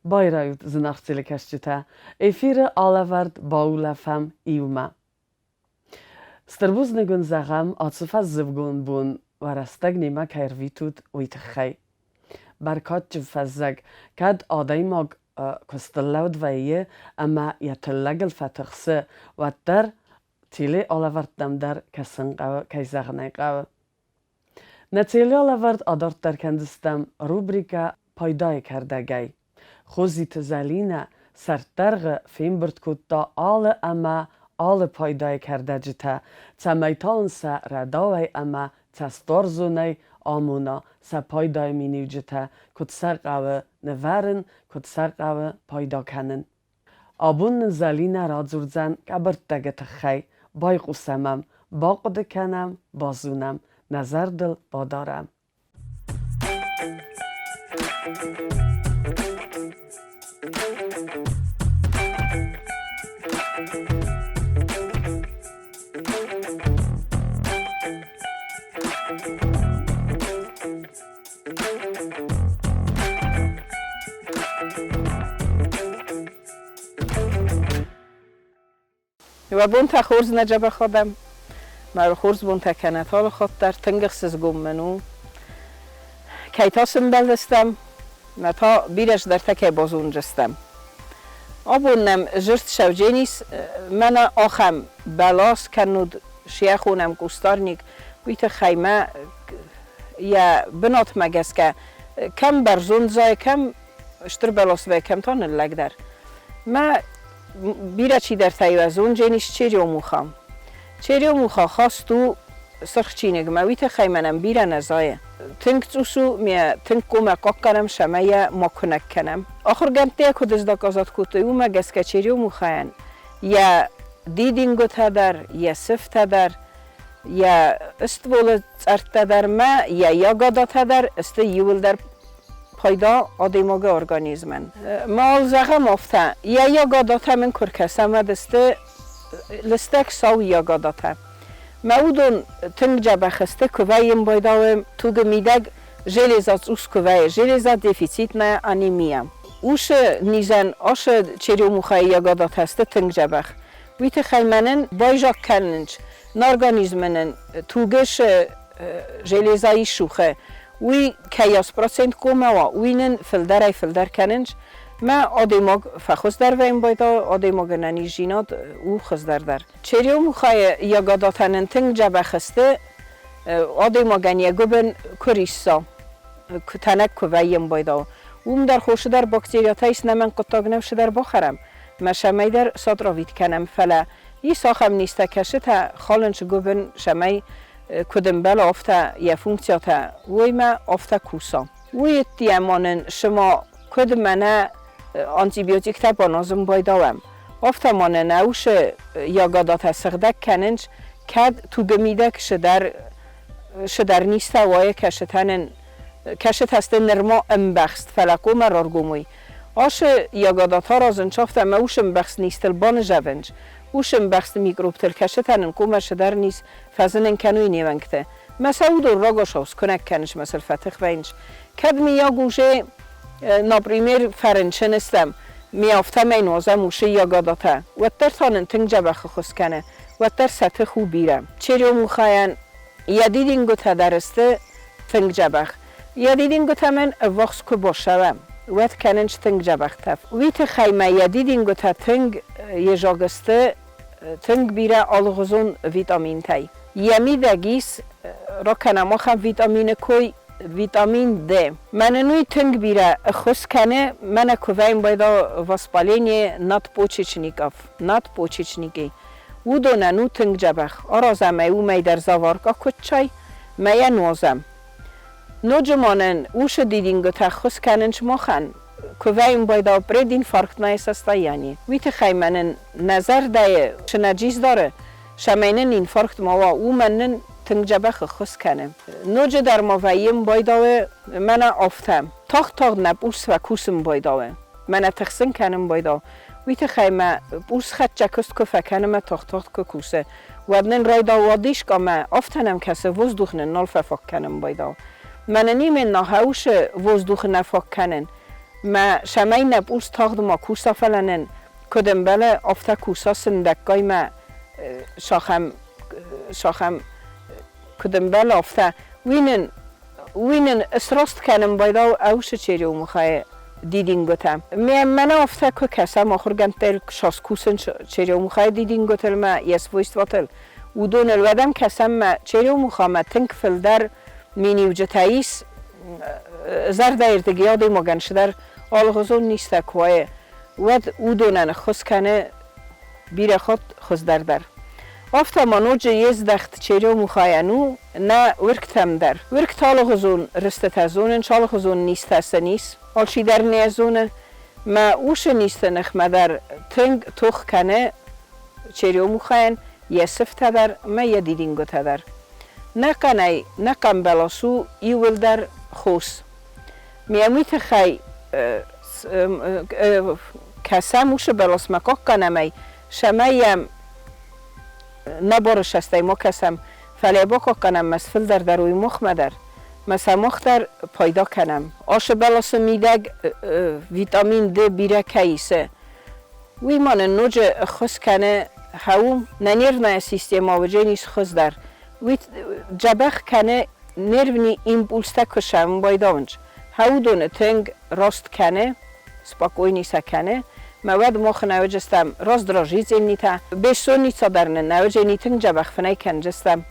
Байрайут, зынаргъ телекӕсджытӕ! Эфиры алӕвӕрд баулӕфӕм иумӕ. Стыр бузныг уын зӕгъӕм, ацы фӕззывгон бон уӕ рӕстӕг немӕ кӕй рвитут, уый тыххӕй. Бӕркадджын фӕззӕг, кӕд адӕймаг куыстыл лӕуд вӕййы ӕмӕ йӕ тыллӕгыл фӕтыхсы, уӕддӕр телеалӕвӕрдтӕм дӕр кӕсын хъӕуы, кӕй зӕгъын ӕй хъӕуы. Нӕ телеалӕвӕрд адарддӕр кӕндзыстӕм рубрикӕ «Пайдайы кӕрдӕгӕй». Хозиты Зӕлинӕ сӕрддӕргъы фембырд кодта алы ӕмӕ алы пайдайы кӕрдӕджытӕ, цӕмӕй та ын сӕ рӕдауӕй ӕмӕ цӕстуарзонӕй амона сӕ пайдайы миниуджытӕ, куыд сӕ хъӕуы нывӕрын, куыд сӕ хъӕуы пайда кӕнын. Абон нын Зӕлинӕ радзурдзӕн къӕбӕрттӕгы тыххӕй. Байхъусӕм ӕм, бахъуыды кӕнӕм, базонӕм, нӕ зӕрдыл бадарӕм. Уӕ бонтӕ хорз нӕ дзӕбӕх адӕм! Мӕ хорз бонтӕ кӕнӕт алы хатт дӕр тынг ӕхсызгон мын у, кӕй та сӕмбӕлдыстӕм, мӕ та бирӕ цыдӕртӕ кӕй базондзыстӕм. Абон нӕм зырд Сӕвдженис мӕнӕ ахӕм бӕлас кӕннод сӕ хонӕм кустарник, уый тыххӕй мӕ йӕ бынатмӕ гӕсгӕ кӕм бӕрзонд зайы, кӕм стыр бӕлас вӕййы, кӕм та ныллӕгдӕр. Мӕ бирӕ чидӕртӕ зонджен ис Черемуха. Черемуха хаст у сырх чиныгмӕ, уый тыххӕй мӕнӕн бирӕ нӕ зайы. Тынг цъус у, ме тынг коммӕ хъахъхъӕнӕм, цӕмӕй йӕ ма куынӕг кӕнӕм. Ахуыргӕндтӕ куыд сдоказат кодтой, уымӕ гӕсгӕ Черемухайӕн йӕ дидингуытӕ дӕр, йӕ сыфтӕ дӕр, йӕ стволы цъӕрттӕ дӕр мӕ йӕ ягодатӕ дӕр сты иуылдӕр пайда адӕймаджы организмӕн. Мал зӕгъӕм афтӕ, йӕ ягодатӕ мын куы ркӕсӕм, уӕд сты лыстӕг сау ягодатӕ. Мӕ уыдон тынг дзӕбӕх сты, куы вӕййын байдауӕм тугы мидӕг железа цъус куы вӕййы, железа дефицитная анемия. Уыцы низӕн ацы черемухайы ягодатӕ сты тынг дзӕбӕх. Уый тыххӕй мӕнӕн байзаг кӕнынц, нӕ организмы нын тугы цы железа ис сухы, уый кӕйас процент коммӕ уа, уый нын фылдӕрӕй-фылдӕр кӕнынц. Мӕ адӕймаг фӕхуыздӕр вӕййын байда, адӕймагӕн ӕнӕниздзинад у хуыздӕр дӕр. Черемухайы ягодатӕ нын тынг дзӕбӕх сты, адӕймагӕн йӕ гуыбын куы рисса, куы тӕнӕг куы вӕййын байда, уым дӕр хосы дӕр бактериатӕ ис, нӕмӕнг хъуыддаг нӕу цыдӕр бахӕрӕм, мӕ цӕмӕйдӕр сатравит кӕнӕм, фӕлӕ ис ахӕм низтӕ, кӕцытӕ халынц гуыбын, цӕмӕй куыд ӕмбӕлы, афтӕ йӕ функциятӕ уоймӕ афтӕ куса. Уый ӕддейӕ ма нын цыма куыд мӕнӕ антибиотиктӕ баназын байдауӕм, афтӕ ма нын ӕусы ягодатӕ сыгъдӕг кӕнынц, кӕд тугы мидӕг цыдӕр цыдӕр низтӕ уайы, кӕцытӕ нын кӕцытӕ сты нырма ӕмбӕхст, фӕлӕ комӕ раргом уый. Ацы ягодатӕ аразынц афтӕ ӕмӕ уыцы ӕмбӕхст низтыл банызӕвынц, уыцы ӕмбӕхст микробтыл, кӕцытӕ нын комӕ цыдӕр низ фӕзынын кӕной не уӕнгты. Мӕ сӕ уыдон рагацау скуынӕг кӕнынц мӕ сыл фӕтых вӕййынц. Кӕд миййаг уже, например, фӕрынчын стӕм, ме афтӕмӕй нуазӕм уыцы ягодатӕ, уӕддӕр та нын тынг дзӕбӕх ӕххуыс кӕны, уӕддӕр сӕ тых у бирӕ. Черемухайӕн йӕ дидингуытӕ дӕр сты тынг дзӕбӕх. Йӕ дидингуытӕ мын ӕввахс куы бассӕуӕм, уӕд кӕнынц тынг дзӕбӕх тӕф. Уый тыххӕй мӕ йӕ дидингуытӕ тынг езаг сты, тынг бирӕ алыгъуызон витаминтӕй. Йӕ мидӕг ис, ракӕнӕм ахӕм витамины кой, витамин D. Мӕнӕн уый тынг бирӕ ӕххуыс кӕны, мӕнӕ куы вӕййын байда воспаление надпочечников, надпочечники. Уыдонӕн у тынг дзӕбӕх. Аразӕм ӕй уымӕй дӕр заварка куыд чай, мӕ йӕ нуазӕм. Ноджы ма нын уыцы дидингуытӕ ӕххуыс кӕнынц махӕн, куы вӕййын байдау прединфарктное состояние. Уый тыххӕй мӕ нын нӕ зӕрдӕйы цы нӕджиз дары, цӕмӕй нын инфаркт ма уа, уымӕн нын тынг дзӕбӕх ӕххуыс кӕны. Ноджыдӕр ма вӕййын байдауы мӕнӕ афтӕ. Тагъд-тагъд нӕ пъурс фӕкусын байдауы, мӕнӕ тыхсын кӕнын байдауы. Уый тыххӕй мӕ пъурс хӕццӕ куыст куы фӕкӕны мӕ тагъд-тагъд куы кусы, уӕд нын райдауы уадискъа мӕ афтӕ нӕм кӕсы, воздух нын нал фӕфаг кӕнын байдауы. Мӕнӕн именно хӕусы воздухы нӕ фаг кӕнын. Мӕ цӕмӕй нӕ пъулс тагъд ма куса, фӕлӕ нын куыд ӕмбӕлы, афтӕ куса сындӕггай мӕ сахӕм, сахӕм куыд ӕмбӕлы, афтӕ. Уый нын, уый нын сраст кӕнын байдау ӕусы череумыхайы дидингуытӕ. Мӕнӕ афтӕ куы кӕсӕм ахуыргӕндтӕ сас кусын череумыхайы дидингуытыл мӕ йӕ свойствотыл, уыдоныл, уӕд ӕм кӕсӕм мӕ череумыхамӕ тынг фылдӕр миниуджытӕ ис, зӕрдӕйы адӕймагӕн цыдӕр алыгъуызон низтӕ куы уайы, уӕд уыдонӕн ӕххуыс кӕны бирӕ хатт хуыздӕр дӕр. Афтӕ ма ноджы йе здӕхт черемухайӕн у нӕ уыргтӕм дӕр. Уыргтӕ алыгъуызон рыстытӕ зонынц, алыгъуызон низтӕ сын ис, алчидӕр нӕ зоны. Мӕ усы низты ныхмӕ дӕр тынг тох кӕны черемухайӕн йӕ сыфтӕ дӕр ӕмӕ йӕ дидингуытӕ дӕр. Нӕхъӕнӕй нӕхъӕн бӕлас у иууылдӕр хос. Ме уый тыххӕй кӕсӕм уыцы бӕласмӕ хъахъхъӕнӕм ӕй, цӕмӕй йӕм нӕ барысӕстӕй ма кӕсӕм, фӕлӕ бахъахъхъӕнӕм мӕ фылдӕр дӕр уый махмӕ дӕр, мӕ сӕ мах дӕр пайда кӕнӕм. Ацы бӕласы мидӕг витамин Д бирӕ кӕй исы, уый ма нын ноджы ӕххуыс кӕны хӕу, нӕ нервная система уыдзӕнис хуыздӕр. Уый дзӕбӕх кӕны нервни импульстӕ куы сӕм байдауынц. Хӕудоны тынг раст кӕны, спокойней сӕ кӕны. Мӕ уӕд мах нӕуджыстӕм раздражительнитӕ, бессонница дӕр нын нӕуджени тынг дзӕбӕх фынӕй кӕнджыстӕм.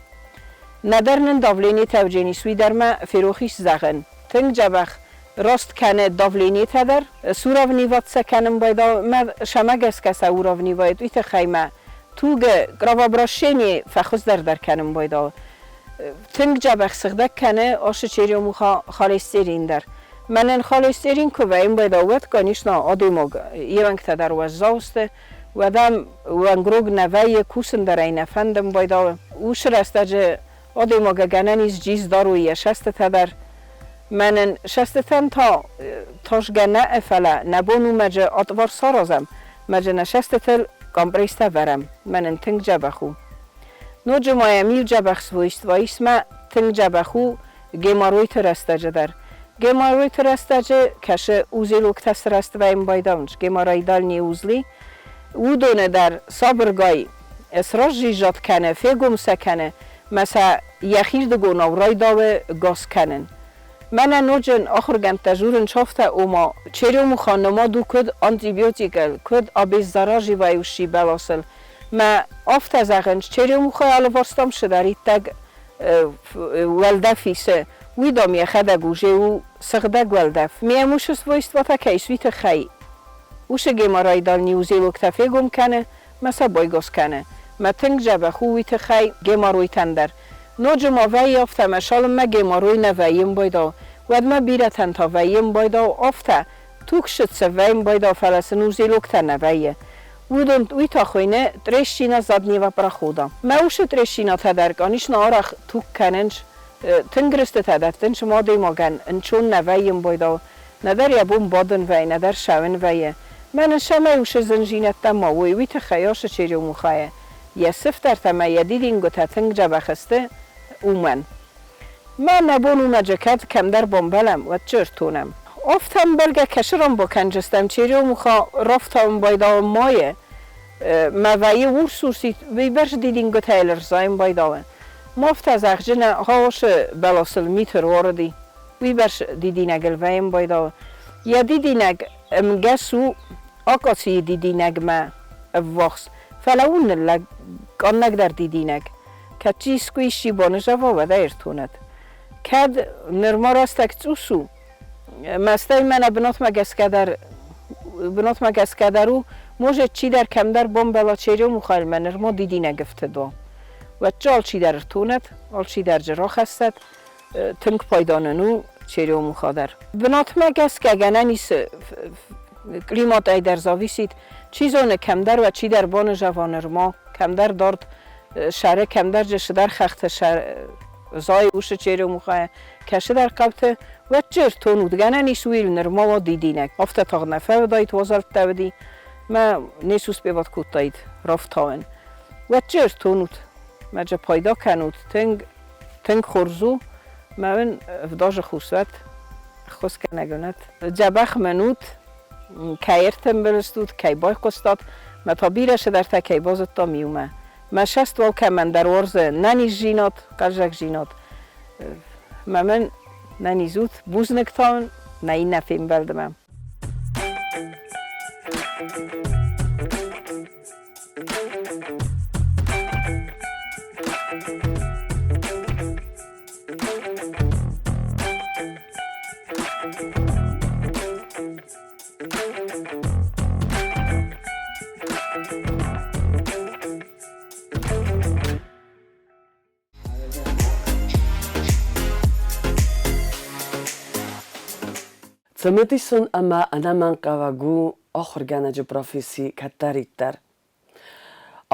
Нӕдӕр нын давление тӕвджени суи дӕр ма ферох ис зӕгъын. Тынг дзӕбӕх раст кӕны давлениетӕ дӕр, суравнивать сӕ кӕнын байда, мӕ сӕмӕ гӕсгӕ сӕ уравнивает, уый тыххӕй мӕ тугы кровообращение фӕхуыздӕр дӕр кӕнын байда. Тынг дзӕбӕх сыгъдӕг кӕны ацы черемуха холестерин дӕр. Мӕнӕн холестерин куы вӕййын байда, уӕд, конечно, адӕймаг йе уӕнгтӕ дӕр уӕззау сты, уӕд ӕм уӕнгрог нӕ вӕййы, кусын дӕр ӕй нӕ фӕндын байда. Уыцы рӕстӕджы адӕймаг гӕнӕн ис джиз дарой йӕ сӕстытӕ дӕр. Мӕнӕн сӕстытӕн та тасгӕ нӕ, фӕлӕ нӕ бон у мӕджы атъвар саразӕм, мӕджы нӕ сӕстытыл компресстӕ вӕрӕм. Мӕнӕн тынг дзӕбӕх у. Ноджы ма йӕм иу дзӕбӕх свойство ис мӕ тынг дзӕбӕх у геморройты рӕстӕджы дӕр. Геморройты рӕстӕджы кӕсы узелоктӕ сырӕзт вӕййын байдауынц, геморроидальные узлы. Уыдоны дӕр сабыргай сразжижат кӕны, фегом сӕ кӕны мӕ сӕ йӕхирдыгонау райдауы гас кӕнын. Мӕнӕ ноджы ахуыргӕндтӕ дзурынц афтӕ, ома черемуха нымад у куыд антибиотикыл, куыд обеззараживающий бӕласыл. Мӕ афтӕ зӕгъынц, черемухайы алыварстӕм цыдӕриддӕг уӕлдӕф исы, уый, дам, йӕхӕдӕг уже у сыгъдӕг уӕлдӕф. Ме мусы свойствотӕ кӕй ис, уый тыххӕй уыцы геморроидальный узелоктӕ фегом кӕны мӕ сӕ байгас кӕны. Мӕ тынг дзӕбӕх у уый тыххӕй геморройтӕн дӕр. Ноджы ма вӕййы афтӕ, ӕмӕ цалынмӕ геморрой нӕ вӕййы ӕмбайдау, уӕдмӕ бирӕтӕн та вӕййы ӕмбайдау афтӕ, тугсыд сӕ вӕййы ӕмбайдау, фӕлӕ сын узелоктӕ нӕ вӕййы. Уыдон уый та хуыйны трещина заднего прохода. Мӕ усы трещинатӕ дӕр, конечно, арӕх туг кӕнынц, тынг рыстытӕ дӕттынц ӕмӕ адӕймагӕн ӕнцон нӕ вӕййы ӕмбайдау, нӕдӕр йӕ бон бадын вӕййы, нӕдӕр цӕуын вӕййы. Мӕнӕн цӕмӕй уыцы зындзинӕдтӕ ма уой, уый тыххӕй ацы черемухайы йӕ сыфтӕртӕ ӕмӕ йӕ дидингуытӕ тынг дзӕбӕх сты, уымӕн. Мӕ нӕ бон у мӕджы кӕд кӕмдӕр бамбӕлӕм, уӕд чыртонӕм. Афтӕ ӕмбӕлгӕ кӕсы рамбакӕнджыстӕм черемуха рафтауын байдауы майы, мӕ вӕййы урс-урсид, уыйбӕрц дидингуытӕ йыл ӕрзайын байдауы. Ма афтӕ зӕгъджынӕ хаосы бӕласыл мит ӕруарыди, уыйбӕрц дидинӕгыл вӕййын байдауы. Йӕ дидинӕг ӕмгӕс у акацийы дидинӕгмӕ ӕввахс, фӕлӕ у ныллӕг, къаннӕгдӕр дидинӕг. Кӕд чи искуы исчи банызӕва, уӕд ӕй ӕртонӕд. Кӕд нырма рӕстӕг цъус у, мӕстӕй мӕнӕ бынатмӕ гӕсгӕ дӕр бынатмӕ гӕсгӕ дӕр у, может, чидӕр кӕмдӕр бамбӕла черемухайлмӕ, нырма дидинӕг ӕфтыд уа. Уӕд дзы алчидӕр ӕртонӕд, алчидӕр дзы рахӕссӕд, тынг пайда нын у черемуха дӕр. Бынатмӕ гӕсгӕ гӕнӕн ис климатӕй дӕр зависит. Чи зоны, кӕмдӕр уӕ чидӕр банызӕва нырма, кӕмдӕр дард сӕры, кӕмдӕр же цыдӕр хӕхты сӕр зайы уыцы черемухайӕ, кӕцыдӕр хъӕуты, уӕд чи ӕртонут, гӕнӕн ис уый нырма уа дидинӕг. Афтӕ тагъд нӕ фӕуыдаид, уазӕлттӕ уыди, мӕ не суспеват кодтаид рафтауӕн. Уӕд чи ӕртонут, мӕ же пайда кӕнут, тынг, тынг хорз у, мӕ уын ӕвдазы хус уӕд. Ӕххуысгӕнӕг уынӕт. Дзӕбӕх мын ут, кӕй ӕртымбыл стут, кӕй байхъуыстат, мӕ та бирӕ цыдӕртӕ кӕй базыдтам иумӕ. Мӕ цӕст уал кӕмӕндӕр уарзы нӕниздзинад, хъӕлдзӕгдзинад. Мӕ мын нӕниз ут, бузныг та уын нӕ иннӕ фембӕлдмӕ. Цымыдисон ӕмӕ ӕнӕмӕнгхъӕуӕг у ахуыргӕнӕджы професси кӕддӕриддӕр.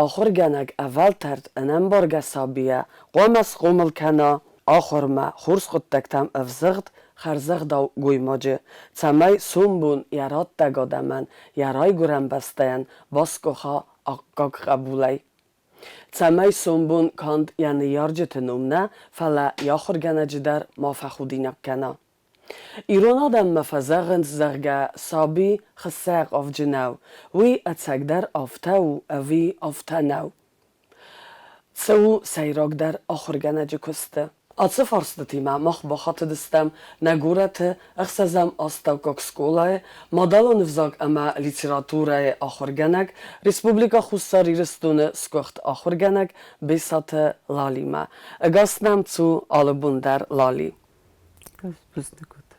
Ахуыргӕнӕг ӕвӕлтӕрд, ӕнӕмбаргӕ сабийӕ хъуамӕ схъомыл кӕна ахуырмӕ, хорз хъуыддӕгтӕм ӕвзыгъд, хӕрзӕгъдау гоймаджы, цӕмӕй сомбон йӕ раттӕг адӕмӕн, йӕ райгуырӕн бӕстӕйӕн басгуыха аккаг хъӕбулӕй. Цӕмӕй сомбон канд йӕ ныййарджыты ном нӕ, фӕлӕ йӕ ахуыргӕнӕджы дӕр ма фӕхудинаг кӕна. Ирон адӕммӕ фӕзӕгъынц, зӕгъгӕ, саби хыссӕйы хъавджы нӕу. Уый ӕцӕгдӕр афтӕ у ӕви афтӕ нӕу? Цы у сӕйрагдӕр ахуыргӕнӕджы куысты? Ацы фарстытимӕ мах бахатыдыстӕм нӕ горӕты ӕхсӕзӕм астӕуккаг скъолайы мадӕлон ӕвзаг ӕмӕ литературӕйы ахуыргӕнӕг, Республикӕ Хуссар Ирыстоны сгуыхт ахуыргӕнӕг Бесаты Лалимӕ. Ӕгас нӕм цу алы бон дӕр, Лали! Бузныг уыд.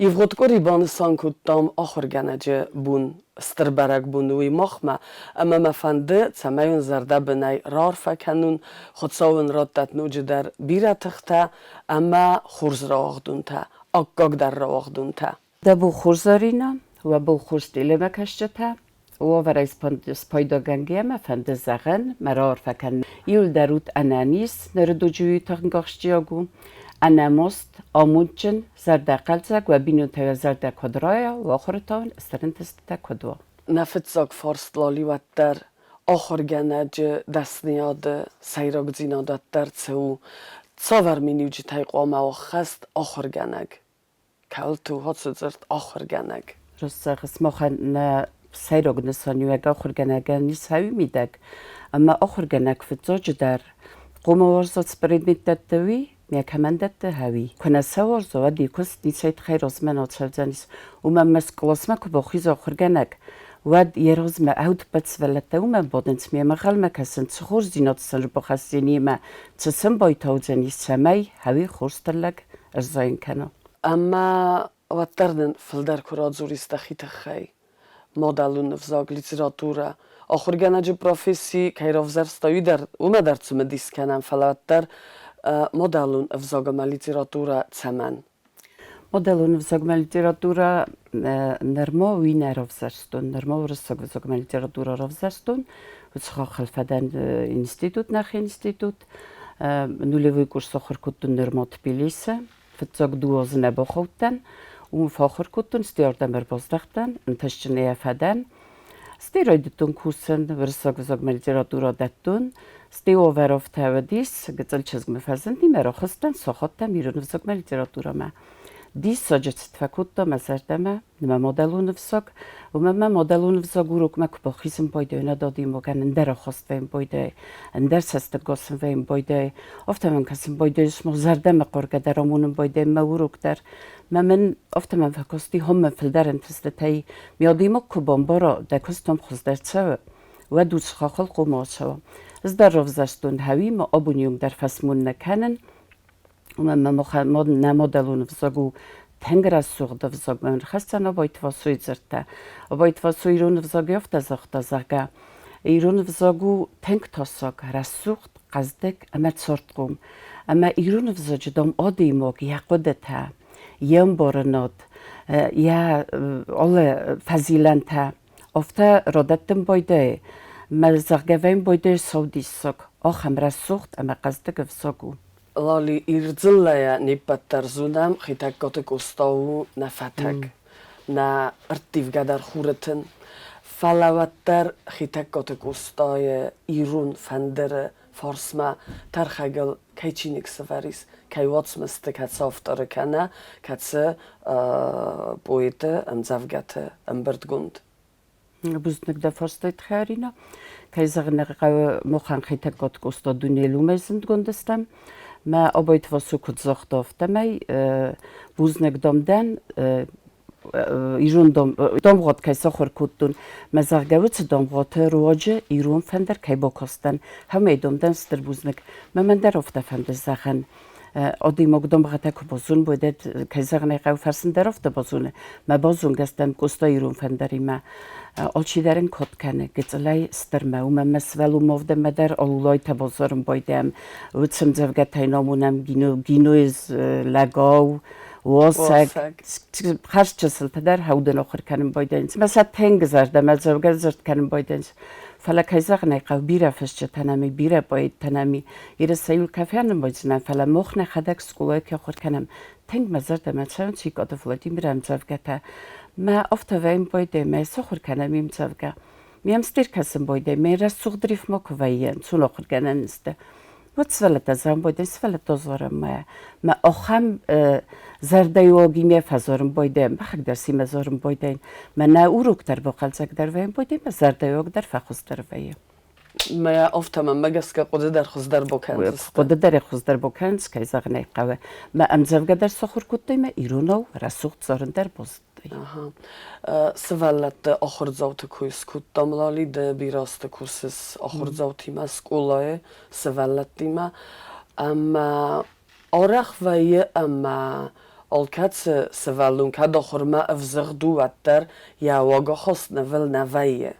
Ивгъуыд къуыри банысан кодтам ахуыргӕнӕджы бон. Стыр бӕрӕгбон уый махмӕ, ӕмӕ мӕ фӕнды, цӕмӕй уын зӕрдӕбынӕй раарфӕ кӕнон, Хуыцау уын раттӕд ноджыдӕр бирӕ тыхтӕ ӕмӕ хорз рауагъдонтӕ, аккагдӕр рауагъдонтӕ. Дӕ бон хорз, Заринӕ, уӕ бон хорз телемӕкӕсджытӕ. Уавӕрӕй спайдагӕнгӕйӕ мӕ фӕнды зӕгъын, мӕ раарфӕ кӕнын. Иуылдӕр ут ӕнӕниз, ныры дуджы уый тынг ахсджиаг у. Ӕнӕмост, амондджын, зӕрдӕхъӕлдзӕг, уӕ бинонтӕ уӕ зӕрдӕ куыд райа, уӕ ахуыры та уын стыр ӕнтыстытӕ куыд уа. Нӕ фыццаг фарст лалиуӕддӕр ахуыргӕнӕджы дӕсныйады сӕйрагдзинад уӕддӕр цы у? Цавӕр миниуджытӕй хъуамӕ ӕххӕст ахуыргӕнӕг? Кӕуылты у ацы дзырд ахуыргӕнӕг? Раст зӕгъыс, махӕн нӕ сӕйраг нысаниуӕг ахуыргӕнӕгӕн ис хауи мидӕг, ӕмӕ ахуыргӕнӕг фыццаджыдӕр хъуамӕ уарза цы предмет дӕтты, уый, йӕ кӕмӕн дӕтты, хауи. Куы нӕ сӕ уарза, уӕд йӕ куыст ницӕй тыххӕй размӕ нал цӕудзӕнис. Уымӕн ӕмӕ скъласмӕ куы бахиза ахуыргӕнӕг, уӕд йӕ размӕ ӕудӕппӕт сывӕллӕттӕ уымӕн бадынц, мемӕ ӕнхъӕлмӕ кӕсынц, цы хорздзинад сын ӕрбахӕсдзӕни ӕмӕ цы сын байтаудзӕнис, цӕмӕй хауи хорз тыллӕг ӕрзайын кӕна. Ӕмӕ уӕддӕр нын фылдӕр куы радзурис дӕхи тыххӕй. Мадӕлон ӕвзаг, литературӕ, ахуыргӕнӕджы професси кӕй равзӕрста, уый дӕр уымӕ дӕр цымыдис кӕнӕм, фӕлӕ уӕддӕр мадӕлон ӕвзаг ӕмӕ литературӕ цӕмӕн? Мадӕлон ӕвзагмӕ литературӕ нырма уый нӕ равзӕрстон, нырма уырыссаг ӕвзагмӕ литературӕ равзӕрстон. Уыцы хаххыл фӕдӕн институт, нӕхи институт. Нулевой курс ахуыр кодтон нырма Тбилисы. Фыццаг дыууӕ азы нӕ бахаудтӕн. Уым фӕахуыр кодтон, стӕй ардӕм ӕрбаздӕхтӕн, ӕнтыстджынӕй фӕдӕн. Стӕй райдыдтон кусын, уырыссаг ӕвзагмӕ литературӕ дӕттон. Стӕй уавӕр афтӕ уыдис, гыццыл чызгмӕ фӕзынди, мӕ рахызтӕн, сахаттӕм ирон ӕвзагмӕ литературӕмӕ. Диссаджы цыд фӕкодта мӕ зӕрдӕмӕ, мӕ мадӕлон ӕвзаг. Уымӕн мӕ мадӕлон ӕвзаг урокмӕ куы бахизын байдайон, над адӕймагӕн ӕндӕр ахаст вӕййын байдайы, ӕндӕр цӕстӕнгас ын вӕййын байдайы. Афтӕ мӕм кӕсын байдайы, мӕ зӕрдӕмӕ хъаргӕ дӕр амонын байдайы мӕ урок дӕр. Мӕ мын афтӕ мӕм фӕкасти, хом мӕм фылдӕр ӕнтыстытӕй. Ме адӕймаг куы бамбара, дӕ куыст ӕм хуыздӕр цӕуы, уӕд уыцы хахыл хъуамӕ ацӕуа. Ӕз дӕр равзӕрстон хӕуимӕ, абоны онг дӕр фӕсмон нӕ кӕнын. Уымӕн мӕ нӕ мадӕлон ӕвзаг у тынг рӕсугъд ӕвзаг. Мӕн ӕрхӕсдзӕн Абайты Васойы дзырдтӕ. Абайты Васо ирон ӕвзагӕй афтӕ загъта, зӕгъгӕ, ирон ӕвзаг у тынг тасаг, рӕсугъд, хъӕздыг ӕмӕ цардхъом. Ӕмӕ ирон ӕвзаджы, дам, адӕймаг йӕ хъуыдытӕ, йе мбарынад, йӕ алы фӕзилӕнтӕ афтӕ радӕттын байдайы, мӕ зӕгъгӕ вӕййын байдайы сау диссаг, ахӕм рӕсугъд ӕмӕ хъӕздыг ӕвзаг у. Лали, Ирдзыллӕйӕ не ппӕт дӕр зонӕм, Хетӕгкаты Къоста у нӕ фӕтӕг, нӕ ӕрттивгӕдӕр хуры тын. Фӕлӕ уӕддӕр Хетӕгкаты Къостайы ирон фӕндыры фарсмӕ тӕрхӕгыл кӕй чиныг сӕвӕрис, кӕй уацмысты, кӕцы авторы кӕнӕ кӕцы поэты ӕмдзӕвгӕты ӕмбырдгонд? Бузныг дӕ фарстай тыххӕй, Арина. Кӕй зӕгъын ӕй хъӕуы, махӕн Хетӕгкаты Къоста дунейыл уымӕй зындгонд стӕм. Мӕ Абайты Васо куыд загъта, афтӕмӕй бузныг дам дӕн, ирон дамгъуат кӕй сахуыр кодтон, мӕ зӕгъгӕ уыцы дамгъуаты руаджы ирон фӕндыр кӕй бакастӕн, хӕмӕй дам дӕн стыр бузныг. Мӕ мӕн дӕр афтӕ фӕнды зӕгъын. Адӕймаг дамгъӕтӕ куы базоны, уӕд, кӕй зӕгъын ӕй хъӕуы, фӕрсын дӕр афтӕ базоны. Мӕ базонгӕ стӕм Къоста ирон фӕндыримӕ. Алчидӕр ын кад кӕны гыццылӕй стырмӕ. Уымӕн мӕ сывӕллон мовдӕмӕ дӕр алулайтӕ базарын байдайӕм. Уыцы ӕмдзӕвгӕтӕй намонӕм Гинойы лӕгау, уасӕг, хӕрз чысылтӕ дӕр хӕудын ахуыр кӕнын байдайынц. Мӕ сӕ тынг зӕрдӕмӕ дзӕвгар дзырд кӕнын байдайынц. Фӕлӕ, кӕй зӕгъын ӕй хъӕуы, бирӕ фысджытӕ нӕм и, бирӕ поэттӕ нӕм и. Ирысӕйыл кӕй фӕнымайдзынӕн, фӕлӕ мах нӕхӕдӕг скъолайы кӕй ахуыр кӕнӕм, тынг мӕ зӕрдӕмӕ цӕуынц Икъаты Владимиры ӕмдзӕвгӕтӕ. Мӕ афтӕ вӕййын байдайы, мӕ сахуыр кӕнӕм ме мдзӕвгӕ. Ме мстер кӕсын байдайы, мӕ рӕсугъд рифмӕ куы вӕййы, ӕнцон ахуыргӕнӕн сты. Уӕд сывӕллӕттӕ зӕгъын байдайынц, сывӕллӕттӕ дзурын мӕ. Мӕ ахӕм зӕрдӕйуагимӕ фӕдзурын байдайын, мӕхӕг дӕр семӕ дзурын байдайын. Мӕнӕ урок дӕр бахъӕлдзӕгдӕр вӕййын байдайы, мӕ зӕрдӕйуаг дӕр фӕхуыздӕр вӕййы. Мӕ афтӕ мӕнмӕ гӕсгӕ хъуыды дӕр хуыздӕр бакӕндзысты. Хъуыды дӕр хуыздӕр бакӕнынц, кӕй зӕгъын ӕй хъӕуы. Мӕ ӕмдзӕвгӕ дӕр сахуыр кодтой мӕ иронау рӕсугъд зарын дӕр базыдтой. Сывӕллӕтты ахуырдзауты кой скодтам, Лали, ды бирӕ азты кусыс ахуырдзаутимӕ скъолайы сывӕллӕттимӕ. Ӕмӕ арӕх вӕййы ӕмӕ алкӕцы сывӕллон кӕд ахуырмӕ ӕвзыгъд у, уӕддӕр йӕ уагахаст нывыл нӕ вӕййы.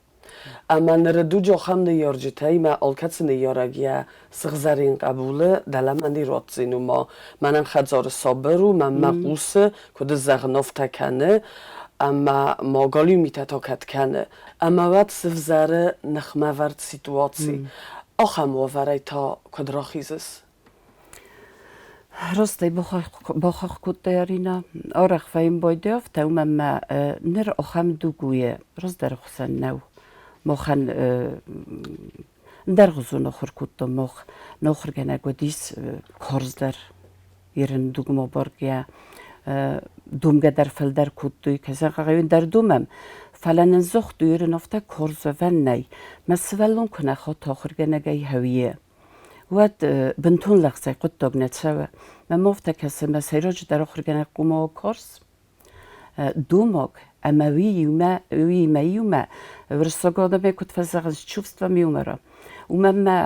Ӕмӕ ныры дуджы ахӕм ныййарджытӕй мӕ алкӕцы ныййарӕг йӕ сыгъзӕрин хъӕбулы дӕлӕмӕ не руадздзӕн, ома мӕнӕн хӕдзары сабыр у, мӕнмӕ хъусы, куыд зӕгъын, афтӕ кӕны, ӕмӕ ма галиу митӕ та кӕд кӕны. Ӕмӕ уӕд сывзӕры ныхмӕвӕрд ситуаци. Ахӕм уавӕрӕй та куыд рахизыс? Ростӕй бахахх кодта Арина. Арӕх вӕййын байдӕфтӕ, уымӕн ӕмӕ ныр ахӕм дуг у, раздӕры хуызӕн нӕу. Махӕн ӕндӕргъуызон ахуыр кодтам мах. Нӕ ахуыргӕнӕг уыдис карздӕр, ирон дугмӕ баргӕ. Домгӕ дӕр фылдӕр кодтой, кӕй зӕгъын дӕр домӕм. Фӕлӕ нын загътой, ирон афтӕ карз уӕвӕн нӕй. Мӕ сывӕллон куы нӕ хата ахуыргӕнӕгӕй хӕуйы, Уӕд бынтон лӕгъзӕй хъуыддаг нӕ цӕуы. Мӕ афтӕ кӕсы, мӕ сӕйраджыдӕр ахуыргӕнӕг хъуамӕ карз, домаг ӕмӕ уыимӕ иумӕ уырыссаг адӕмӕй куыд фӕзӕгъынц, чувством юмора. Уымӕн мӕ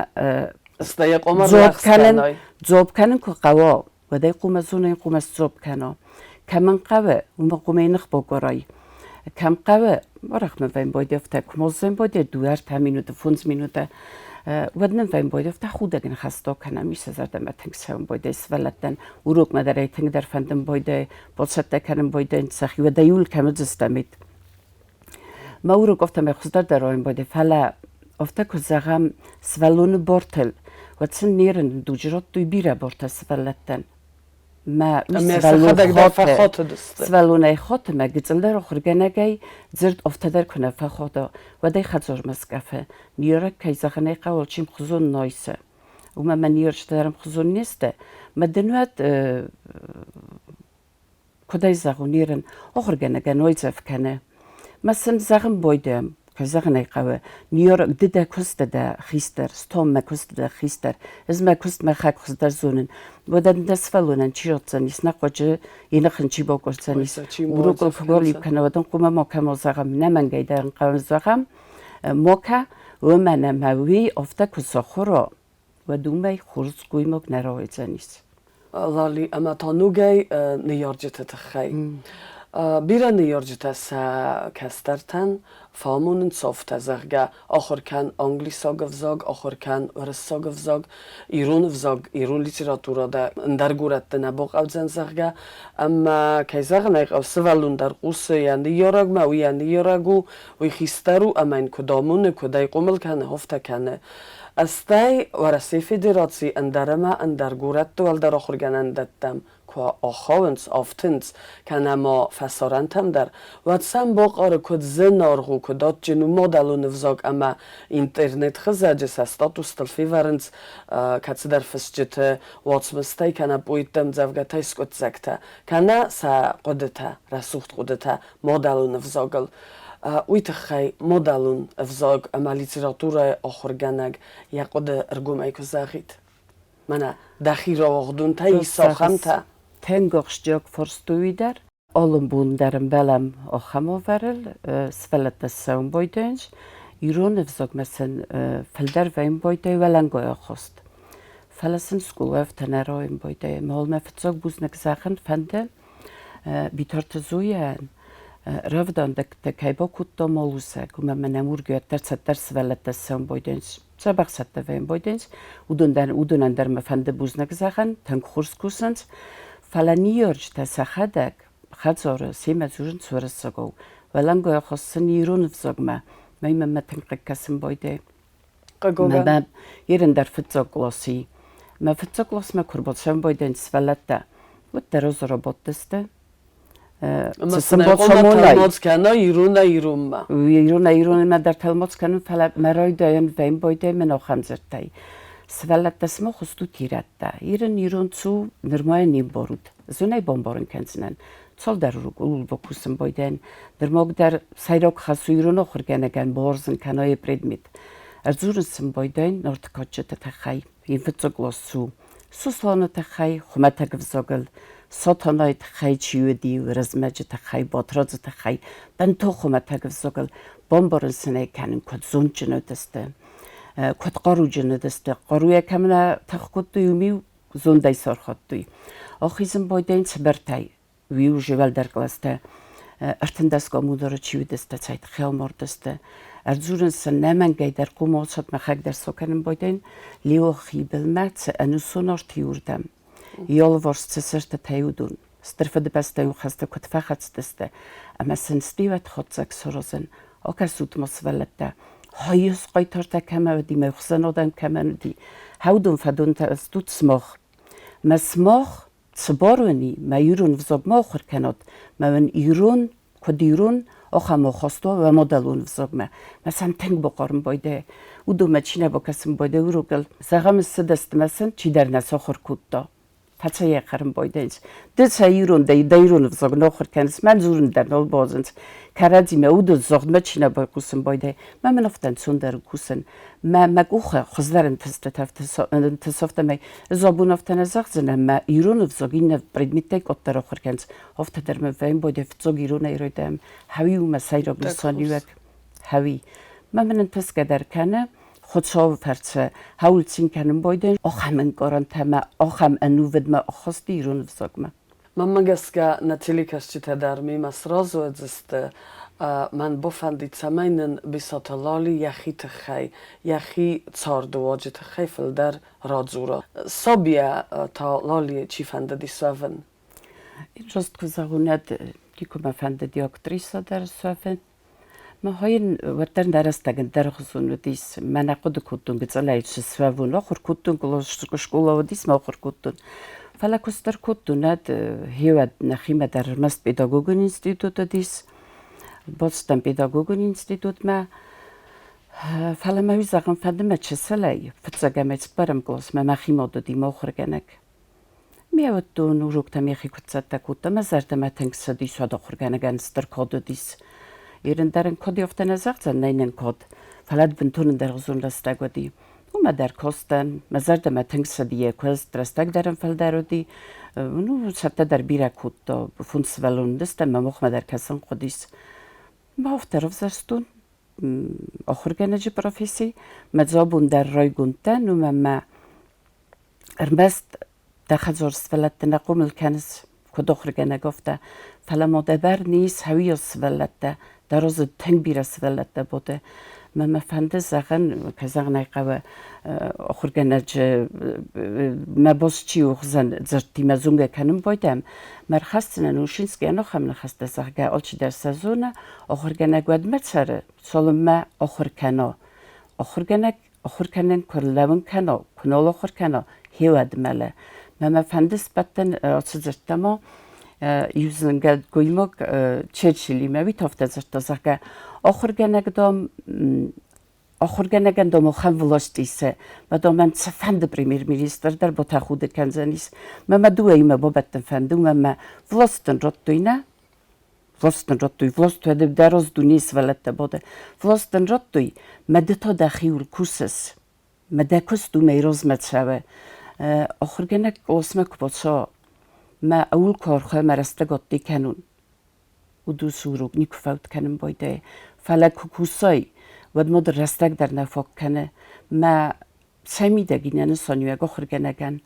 дзуапп кӕнын куы хъӕуа, уӕд ӕй хъуамӕ зонай, хъуамӕ сдзуапп кӕна. Кӕмӕн хъӕуы, уымӕ хъуамӕ йӕ ных бакъуырай. Кӕм хъӕуы, арӕх мын вӕййы афтӕ, куы ма вӕййы 2-3 минуты, 5 минуты, уӕд нын вӕййы афтӕ худӕг ныхӕстӕ кӕнӕм, ис сӕ зӕрдӕмӕ тынг цӕуын байдайы сывӕллӕттӕн, урокмӕ дӕр ӕй тынгдӕр фӕндын байдайы, бацӕттӕ кӕнын байдайынц сӕхи, уӕд ӕй иуыл кӕм уыдзыстӕм, Мӕ урок афтӕмӕй хуыздӕр дӕр уайын байдайы, фӕлӕ афтӕ куы зӕгъӕм сывӕллоны бортыл, уӕд сын не рын дуджы радтой бирӕ бортӕ сывӕллӕттӕн. Мӕ сывӕллонӕй хоты, мӕ гыццылдӕр ахуыргӕнӕгӕй дзырд афтӕ дӕр куы нӕ фӕхода, уӕд ӕй хӕдзармӕ скъӕфы. Ныййарӕг кӕй зӕгъын ӕй хъӕуы, алчи ӕмхуызон найсы. Уымӕ мӕ ныййарджытӕ дӕр ӕмхуызон не сты. Мӕ дын уӕд Куыд ӕй зӕгъон, ирын ахуыргӕнӕгӕн уайдзӕф кӕны. Мӕ сын зӕгъын байдайӕм, кӕй зӕгъын ӕй хъӕуы, ныййарӕг ды дӕ куысты дӕ хистӕр, стом мӕ куысты дӕ хистӕр, ӕз мӕ куыст мӕхӕг хуыздӕр зонын. Уӕдӕ дӕ сывӕллонӕн чи ратдзӕнис, нӕ хъуаджы йе ныхын чи бакъуырдзӕнис, урокыл куы галиу кӕна, уӕд ын хъуамӕ макӕмӕ зӕгъӕм, нӕмӕнгӕй дӕр ын хъӕуы зӕгъӕм, макӕ, уымӕн ӕмӕ уый афтӕ куы сахуыр уа, уӕд уымӕй хорз гоймаг нӕ рауайдзӕнис. Лали, ӕмӕ та ногӕй ныййарджыты тыххӕй. Бирӕ ныййарджытӕ сӕ кӕстӕртӕн фӕамонынц афтӕ, зӕгъгӕ, ахуыр кӕн англисаг ӕвзаг, ахуыр кӕн уырыссаг ӕвзаг, ирон ӕвзаг, ирон литературӕ дӕ ӕндӕр горӕтты нӕ бахъӕудзӕн, зӕгъгӕ. Ӕмӕ, кӕй зӕгъын ӕй хъӕуы, сывӕллон дӕр хъусы йӕ ныййарӕгмӕ, уый йӕ ныййарӕг у, уый хистӕр у ӕмӕ йын куыд амоны, куыд ӕй хъомыл кӕны, афтӕ кӕны. Стӕй Уӕрӕсейы Федерацийы ӕндӕр ӕмӕ ӕндӕр горӕтты уӕлдӕр ахуыргӕнӕндӕттӕм куы ахауынц, афтынц, кӕнӕ ма фӕсарӕнтӕм дӕр, уӕд сӕм бахъары, куыд зынаргъ у, куыд адджын у мадӕлон ӕвзаг ӕмӕ интернет-хызӕджы сӕ статустыл февӕрынц кӕцыдӕр фысджыты уацмыстӕй кӕнӕ поэтты ӕмдзӕвгӕтӕй скъуыддзӕгтӕ, кӕнӕ сӕ хъуыдытӕ, рӕсугъд хъуыдытӕ мадӕлон ӕвзагыл. Уый тыххӕй мадӕлон ӕвзаг ӕмӕ литературӕйы ахуыргӕнӕг йӕ хъуыды ӕргомӕй куы зӕгъид. Мӕнӕ дӕхи рауагъдонтӕ ис ахӕмтӕ. Тынг ахсджиаг фарст у уый дӕр. Алы бон дӕр ӕмбӕлӕм ахӕм уавӕрыл, сывӕллӕттӕ ссӕуын байдайынц, ирон ӕвзагмӕ сын фылдӕр вӕййын байдайы уӕлӕнгай ахаст. Фӕлӕ сын скъола афтӕ нӕ райын байдайы. Мӕ мӕ фыццаг бузныг зӕгъын фӕнды Битарты Зояйӕн, рӕвдауӕндӕттӕ кӕй бакодта малусӕг, уымӕн мӕ нӕм ургӕ цӕттӕ сывӕллӕттӕ ссӕуын байдайынц, дзӕбӕх цӕттӕ вӕййын байдайынц. Уыдонӕн дӕр мӕ фӕнды бузныг зӕгъын, тынг хорз кусынц. Фӕлӕ ныййарджытӕ сӕхӕдӕг хӕдзары семӕ дзурынц уырыссагау. Уӕлӕнгай ахӕссын ирон ӕвзагмӕ, мӕймӕ мӕ тынг хъыг кӕсын байдайы. Хъыгагӕн. Ерын дӕр фыццаг къласи. Мӕ фыццаг къласмӕ куы ӕрбацӕуын сывӕллӕттӕ, уӕддӕр ӕз рабадтысты. Ӕмӕ сын хъуамӕ тӕлмац кӕна иронӕй иронмӕ. Иронӕй иронмӕ дӕр тӕлмац кӕнын, фӕлӕ мӕ райдайӕн вӕййын байдайы мӕн ахӕм дзырдтӕй. Сывӕллӕттӕ сымах стут ирӕттӕ. Ирын ирон цу, нырма йын не мбарут. Зонӕй бамбарын кӕндзынӕн. Цалдӕр ууыл бакусын байдайын. Нырмаг дӕр сӕйраг хӕс у ирон ахуыргӕнӕгӕн бауарзын кӕна йӕ предмет. Ӕрдзурын сын байдайын Нарты кадджыты тыххӕй. Йын фыццаг класс у Сосланы тыххӕй, хуымӕтӕг ӕвзагыл, Сатанайы тыххӕй чи уыди, Уырызмӕджы тыххӕй, Батрадзы тыххӕй, бынтон хуымӕтӕг ӕвзагыл бамбарын сын ӕй кӕнын, куыд зондджын уыдысты, куыд хъаруджын уыдысты, хъаруйӕ кӕм нӕ тых кодтой, уым-иу зондӕй сархайдтой. Ахизын байдайын цыбыртӕй, уый уже уӕлдӕр кълӕстӕ 13 коммунары чи уыдысты, цӕй тыххӕй амардысты. Ӕрдзурын сын нӕмӕнгӕй дӕр хъумалцат мӕхӕг дӕр сокӕнын байдайын, Леохи былмӕ цы ӕнусон арт иуырдӕм. Йӕ алыварс цы цӕстытӕй уыдон, Стыр Фыдыбӕстӕйон хӕсты куыд фӕхӕцыдысты, ӕмӕ сын стиуӕд хатдзӕг саразын. Акӕсут ма, сывӕллӕттӕ, хайыс хъайтартӕ кӕмӕ уыди, мӕ хуызӕн адӕм кӕмӕн уыди, хӕудон фӕдонтӕ стут сымах. Мӕ сымах цы бар уын и, мӕ ирон взаг ма ахуыр кӕнат, мӕ уын ирон, куыд ирон, ахӕм ахаст уа уӕ мадӕлон взагмӕ. Мӕ сӕм тынг бахъарын байдайы. Уыдонмӕ чи нӕ бакӕсын байдайы урокыл, зӕгъӕм, ссыдысты мӕ сын чидӕр нӕ сахуыр кодта. Фӕцӕй хӕрын байдайынц. Ды сӕ ирон дӕ, дӕ ирон ӕвзаг нӕ ахуыр кӕныс, мӕн дзурын дӕр нал бауадзынц. Кӕрӕдзимӕ уыдон загъдмӕ чи нӕ байхъусын байдайы, мӕ мын афтӕ ӕнцондӕр кусын. Мӕ мӕ къухы хуыздӕр ӕнтыстытӕ ӕнтысӕфтӕмӕй ӕз абон афтӕ нӕ зӕгъдзынӕн, мӕ ирон ӕвзаг иннӕ предметтӕй къаддӕр ахуыр кӕнынц. Афтӕ дӕр мӕ вӕййын байдайы фыццаг иронӕй райдайӕм. Хӕуи у мӕ сӕйраг нысаниуӕг. Хӕуи. Мӕ мын ӕнтысгӕ дӕр кӕны, Хуыцауы фӕрцы хӕуыл цин кӕнын байдайын, ахӕм ӕнкъарӕнтӕ мӕ ахӕм ӕнувыдмӕ ӕххӕсты ирон ӕвзагмӕ. Мӕнмӕ гӕсгӕ, нӕ телекӕсджытӕ дӕр мемӕ сразы уыдзысты. Мӕн бафӕндид, цӕмӕй нын Бесаты Лали йӕхи тыххӕй, йӕхи цардыуаджы тыххӕй фылдӕр радзура. Сабийӕ та Лали чи фӕндыди суӕвын? Раст куы зӕгъон, уӕд никуы мӕ фӕндыди актрисӕ дӕр суӕвын. Мӕ хойӕн уӕддӕр нӕ рӕстӕг ӕндӕргъуызон уыдис. Мӕнӕ хъуыды кодтон гыццылӕй сысуӕвон, ахуыр кодтон, скъола уыдис мӕ ахуыр кодтон. Фӕлӕ куыст дӕр кодтон, уӕд хеуӕд нӕхимӕ дӕр ӕрмӕст педагогон институт уыдис. Бацыдтӕн педагогон институтмӕ. Фӕлӕ мӕ уый зӕгъын фӕнды мӕ чысылӕй, фыццаг ӕмӕ цыппӕрӕм къласмӕ мӕхи мад уыди мӕ ахуыргӕнӕг. Ме уыдтон, уроктӕм йӕхи куыд цӕттӕ кодта, мӕ зӕрдӕмӕ тынг цыдис, уӕд ахуыргӕнӕгӕн стыр код уыдис. Ирын дӕр ын код афтӕ нӕ зӕгъдзӕн, нӕй нын код, фӕлӕ бынтон ӕндӕргъуызон рӕстӕг уыди. Уымӕ дӕр костӕн, мӕ зӕрдӕмӕ тынг цыди йӕ куыст, рӕстӕг дӕр ын фылдӕр уыди. Ну, цӕттӕ дӕр бирӕ кодта, фондз сывӕллоны уыдыстӕм, мӕ мохмӕ дӕр кӕсын хъуыдис. Мӕ афтӕ равзӕрстон ахуыргӕнӕджы професси. Мӕ дзабон дӕр райгонд дӕн, уымӕн мӕ Ӕрмӕст дӕ хӕдзар сывӕллӕтты нӕ хъомыл кӕныс, куыд ахуыргӕнӕг, афтӕ, фӕлӕ ма дӕ бӕрны ис хӕуийас сывӕллӕттӕ, дӕ разы тынг бирӕ сывӕллӕттӕ бады. Мӕ мӕ фӕнды зӕгъын, кӕй зӕгъын ӕй хъӕуы, ахуыргӕнӕджы мӕ бос чи у хуызӕн дзырдтимӕ зонгӕ кӕнын байдайӕм. Мӕ рхӕсдзынӕн Ушинский ӕнахӕм ныхӕстӕ, зӕгъгӕ, алчидӕр сӕ зоны, ахуыргӕнӕг уӕдмӕ цӕры, цалынмӕ ахуыр кӕна. Ахуыргӕнӕг. Ахуыр кӕнын куы рлӕууын кӕна, куы нал ахуыр кӕна, хеуӕд мӕлы. Мӕ мӕ фӕнды сбӕттын ацы дзырдтӕ ма. Иу зынгӕ гоймаг Черчиллимӕ уый афтӕ дзырдта, зӕгъгӕ, ахуыргӕнӕг, дам, ахуыргӕнӕгӕн, дам, ахӕм власть исы, мӕ, дам, мӕм цыфӕнды премьер-министр дӕр батӕхуды кӕндзӕнис. Мӕ мӕ дыууӕимӕ бабӕттын фӕнды, уымӕн мӕ власть ын радтой, нӕ? Власть ын радтой, власть уӕд дӕ раз дунейы сывӕллӕттӕ бады. Власть ын радтой, мӕ ды та дӕхиуыл кусыс. Мӕ дӕ куыст уымӕй размӕ цӕуы. Ахуыргӕнӕг къласмӕ куы бацӕуа, мӕ аул куы архайа мӕ рӕстӕг адде кӕнун, уыдосы урок никуы фӕуд кӕнын байдайы. Фӕлӕ куы кусай, уӕд ма дын рӕстӕг дӕр нӕ фаг кӕны. Мӕ цӕй мидӕг и нӕ нысаниуӕг ахуыргӕнӕгӕн?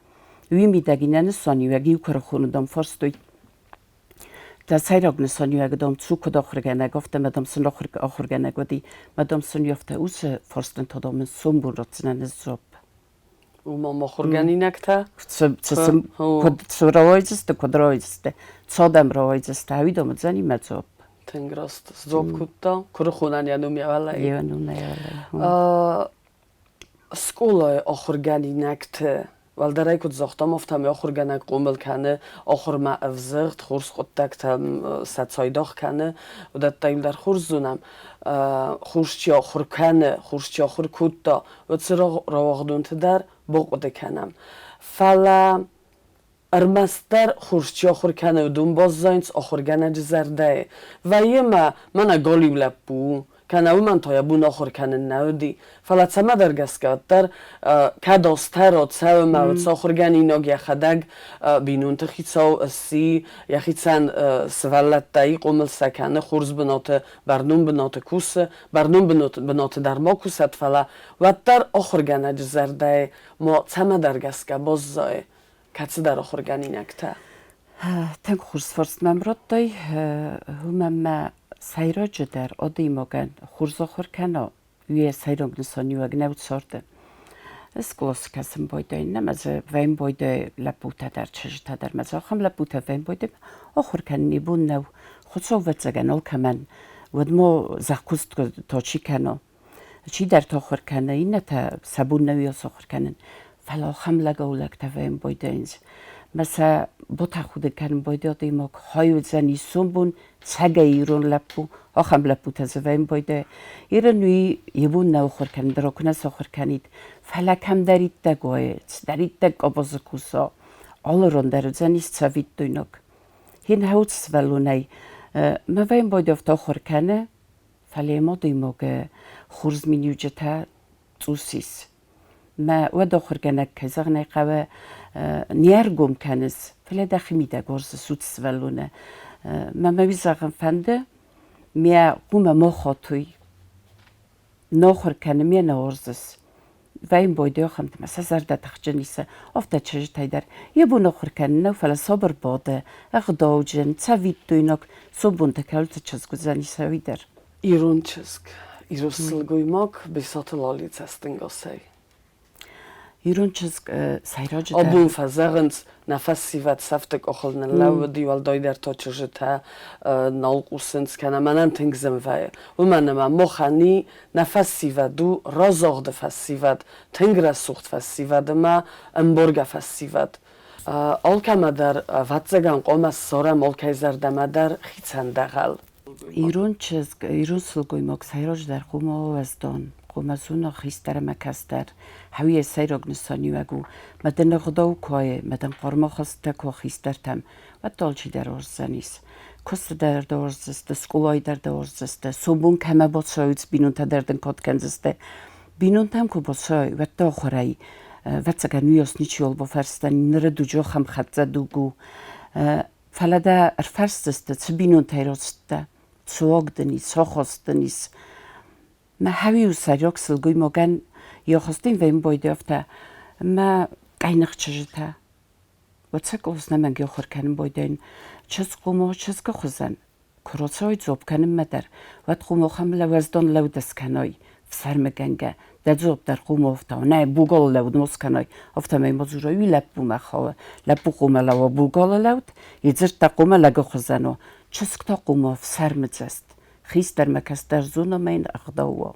Уый мидӕг и нӕ нысаниуӕг иу куырыхоны дам фарстой. Дӕ сӕйраг нысаниуӕг, дам, цу куыд ахуыргӕнӕг, афтӕ мӕ, дам, сын ахуыргӕнӕг уыди. Мӕ, дам, сын афтӕ уыцы фарстӕн та, дам, ын сомбон ратдзынӕн ӕз дзуапп. Уымӕ махуыргӕнинӕгтӕ? Куыд цы рауайдзысты, куыд рауайдзысты, цадӕм рауайдзысты, ӕви дам уыдзӕни мӕ дзуапп. Тынг раст сдзуапп кодта. Куырыхонӕн йӕ ном йӕ уӕлӕ. Йӕ ном йӕ уӕлӕ. Скъолайы ахуыргӕнинӕгты уӕлдӕрӕй куыд загътам, афтӕмӕй ахуыргӕнӕг хъомыл кӕны ахуырмӕ ӕвзыгъд, хорз хъуыддӕгтӕм сӕ цайдагъ кӕны, уыдӕттӕ иуылдӕр хорз зонӕм. Хорз чи ахуыр кӕны, хорз чи ахуыр кодта, уыцы рауагъдонты дӕр бахъуыды кӕнӕм. Фӕлӕ ӕрмӕстдӕр хорз чи ахуыр кӕны, уыдон баззайынц ахуыргӕнӕджы зӕрдӕйы. Вӕййы ма мӕнӕ галиу лӕппу у, кӕнӕ уымӕн та йӕ бон ахуыр кӕнын нӕ уыди. Фӕлӕ цӕмӕдӕр гӕсгӕ уӕддӕр кӕд азтӕ цӕуы мӕ уыцы ахуыргӕнинаг йӕхӕдӕг бинонты хицау сси, йӕхицӕн сывӕллӕттӕй хъомыл сӕ кӕны, хорз бынаты, бӕрнон бынаты кусы, бӕрнон бынаты дӕр ма кусӕд, фӕлӕ уӕддӕр ахуыргӕнӕджы зӕрдӕйы ма цӕмӕдӕр гӕсгӕ баззайы кӕцыдӕр ахуыргӕнинӕгтӕ. Тынг хорз фарст мӕм радтай. Уымӕн мӕ сӕйраджыдӕр адӕймагӕн хорз ахуыр кӕна, уый сӕйраг нысаниуӕг нӕу царды. Скъоласы кӕсын байдайын, нӕ мӕ дзы вӕййын байдайы лӕппутӕ дӕр, чызджытӕ дӕр мӕ дзы ахӕм лӕппутӕ вӕййын байдайы, ахуыр кӕнын йӕ бон нӕу. Хуыцау, ӕвӕццӕгӕн, алкӕмӕн, уӕд ма зӕхкуыст та чи кӕна? Чидӕртӕ ахуыр кӕны, иннӕтӕ сӕ бон нӕу ахуыр кӕнын. Фӕлӕ ахӕм лӕгау лӕгтӕ вӕййын байдайынц. Мӕ сӕ ботӕхуды кӕнын байдайы адӕймаг, хай уыдзӕн исонбон цӕгӕй ирон лӕппу, ахӕм лӕппутӕ дзы вӕййын байдайы. Ирӕн уый йӕ бон нӕ ахуыр кӕнын, дӕр куы нӕ сахуыр кӕнид. Фӕлӕ кӕмдӕриддӕг уайы, цыдӕриддӕг къабазы куса, алы ран дӕр уыдзӕнис цӕвиттойнаг. Хин хӕуц сывӕллонӕй мӕ вӕййын байдайы ахуыр кӕны, Фӕлӕ ма адӕймаг хорз миниуджытӕ цъус ис. Мӕ уӕд ахуыргӕнӕг, кӕй зӕгъын ӕй хъӕуы, не ргом кӕныс, фӕлӕ дӕхи мидӕг уарзыс уыцы сывӕллоны. Мӕ мӕ уый зӕгъын фӕнды, ме хъумӕ ма хатуй, нахуыр кӕны, ме нӕ уарзыс. Вӕййын бойдӕхӕнтмӕ сӕ зӕрдӕ тыхджын исы, афтӕ чызджытӕй дӕр. Йӕ бон ахуыр кӕнын нӕу, фӕлӕ сабыр бады, ӕгъдауджын, цӕвиттойнаг, сомбонты кӕуылты чызг уыдзӕнис, уый дӕр. Ирон чызг, ирон сылгоймаг Бесаты Лали цӕстӕнгасӕй. Ирон чызг сӕйраджыдӕр. Абон фӕзӕгъынц, нӕ фӕсивӕд сӕфты къухыл ныллӕууыди, уӕлдайдӕр та чызджытӕ нал хъусынц, кӕнӕ мӕнӕн тынг зын вӕййы. Уымӕн ӕмӕ махӕн и нӕ фӕсивӕд у разагъды фӕсивӕд, тынг рӕсугъд фӕсивӕд ӕмӕ ӕмбаргӕ фӕсивӕд. Алкӕмӕ дӕр, ӕвӕццӕгӕн, хъуамӕ ссарӕм алкӕй зӕрдӕмӕ дӕр хицӕн дӕгъӕл. Ирон чызг, ирон сылгоймаг сӕйраджыдӕр хъуамӕ уа уӕздан, хъуамӕ зона хистӕр ӕмӕ кӕстӕр. Хӕуи йӕ сӕйраг нысаниуӕг у. Мӕ дын ӕгъдау куы уайы, мӕ дын хъӕрмахӕстытӕ куы уа хистӕртӕм, уӕд дӕ алчидӕр уарздзӕнис. Куысты дӕр дӕ уарздзысты, скъолайы дӕр дӕ уарздзысты, сомбон кӕмӕ бацӕуой, бинонтӕ дӕр дын кад кӕндзысты. Бинонтӕм куы бацӕуай, уӕд дӕ ахуырӕй, ӕвӕццӕгӕн, уыйас ничиуал бафӕрсдзӕн, ныры дуджы ахӕм хӕццӕ дуг у. Фӕлӕ дӕ ӕрфӕрсдзысты, цы бинонтӕй рацыдтӕ, цы уаг дын ис, цы ахаст дын ис. Мӕ хӕуи у сӕйраг сылгоймагӕн йӕ ахастӕн вӕййын байдайы мӕ къӕйных чызджытӕ. Уӕд ӕнӕмӕнг ахуыр кӕнын байдайын чызг хъуамӕ чызгы хуызӕн. Куы рацӕуой дзуапп кӕнынмӕ дӕр, уӕд хъуамӕ ахӕм уӕздан лӕуд скӕной, ӕфсӕрмыгӕнгӕ. Дӕ дзуапп дӕр хъуамӕ афтӕ уа, нӕ, богалы лӕуд ма скӕной, афтӕмӕй ма дзурой, уый лӕппумӕ хауы. Лӕппу хъуамӕ лӕууа богалы лӕуд, йӕ дзырд та хъуамӕ лӕгы хуызӕн уа. Чызг та хъуамӕ ӕфсӕрмыдзаст, хистӕрмӕ кӕстӕр зона ӕмӕ йын ӕгъдау уа.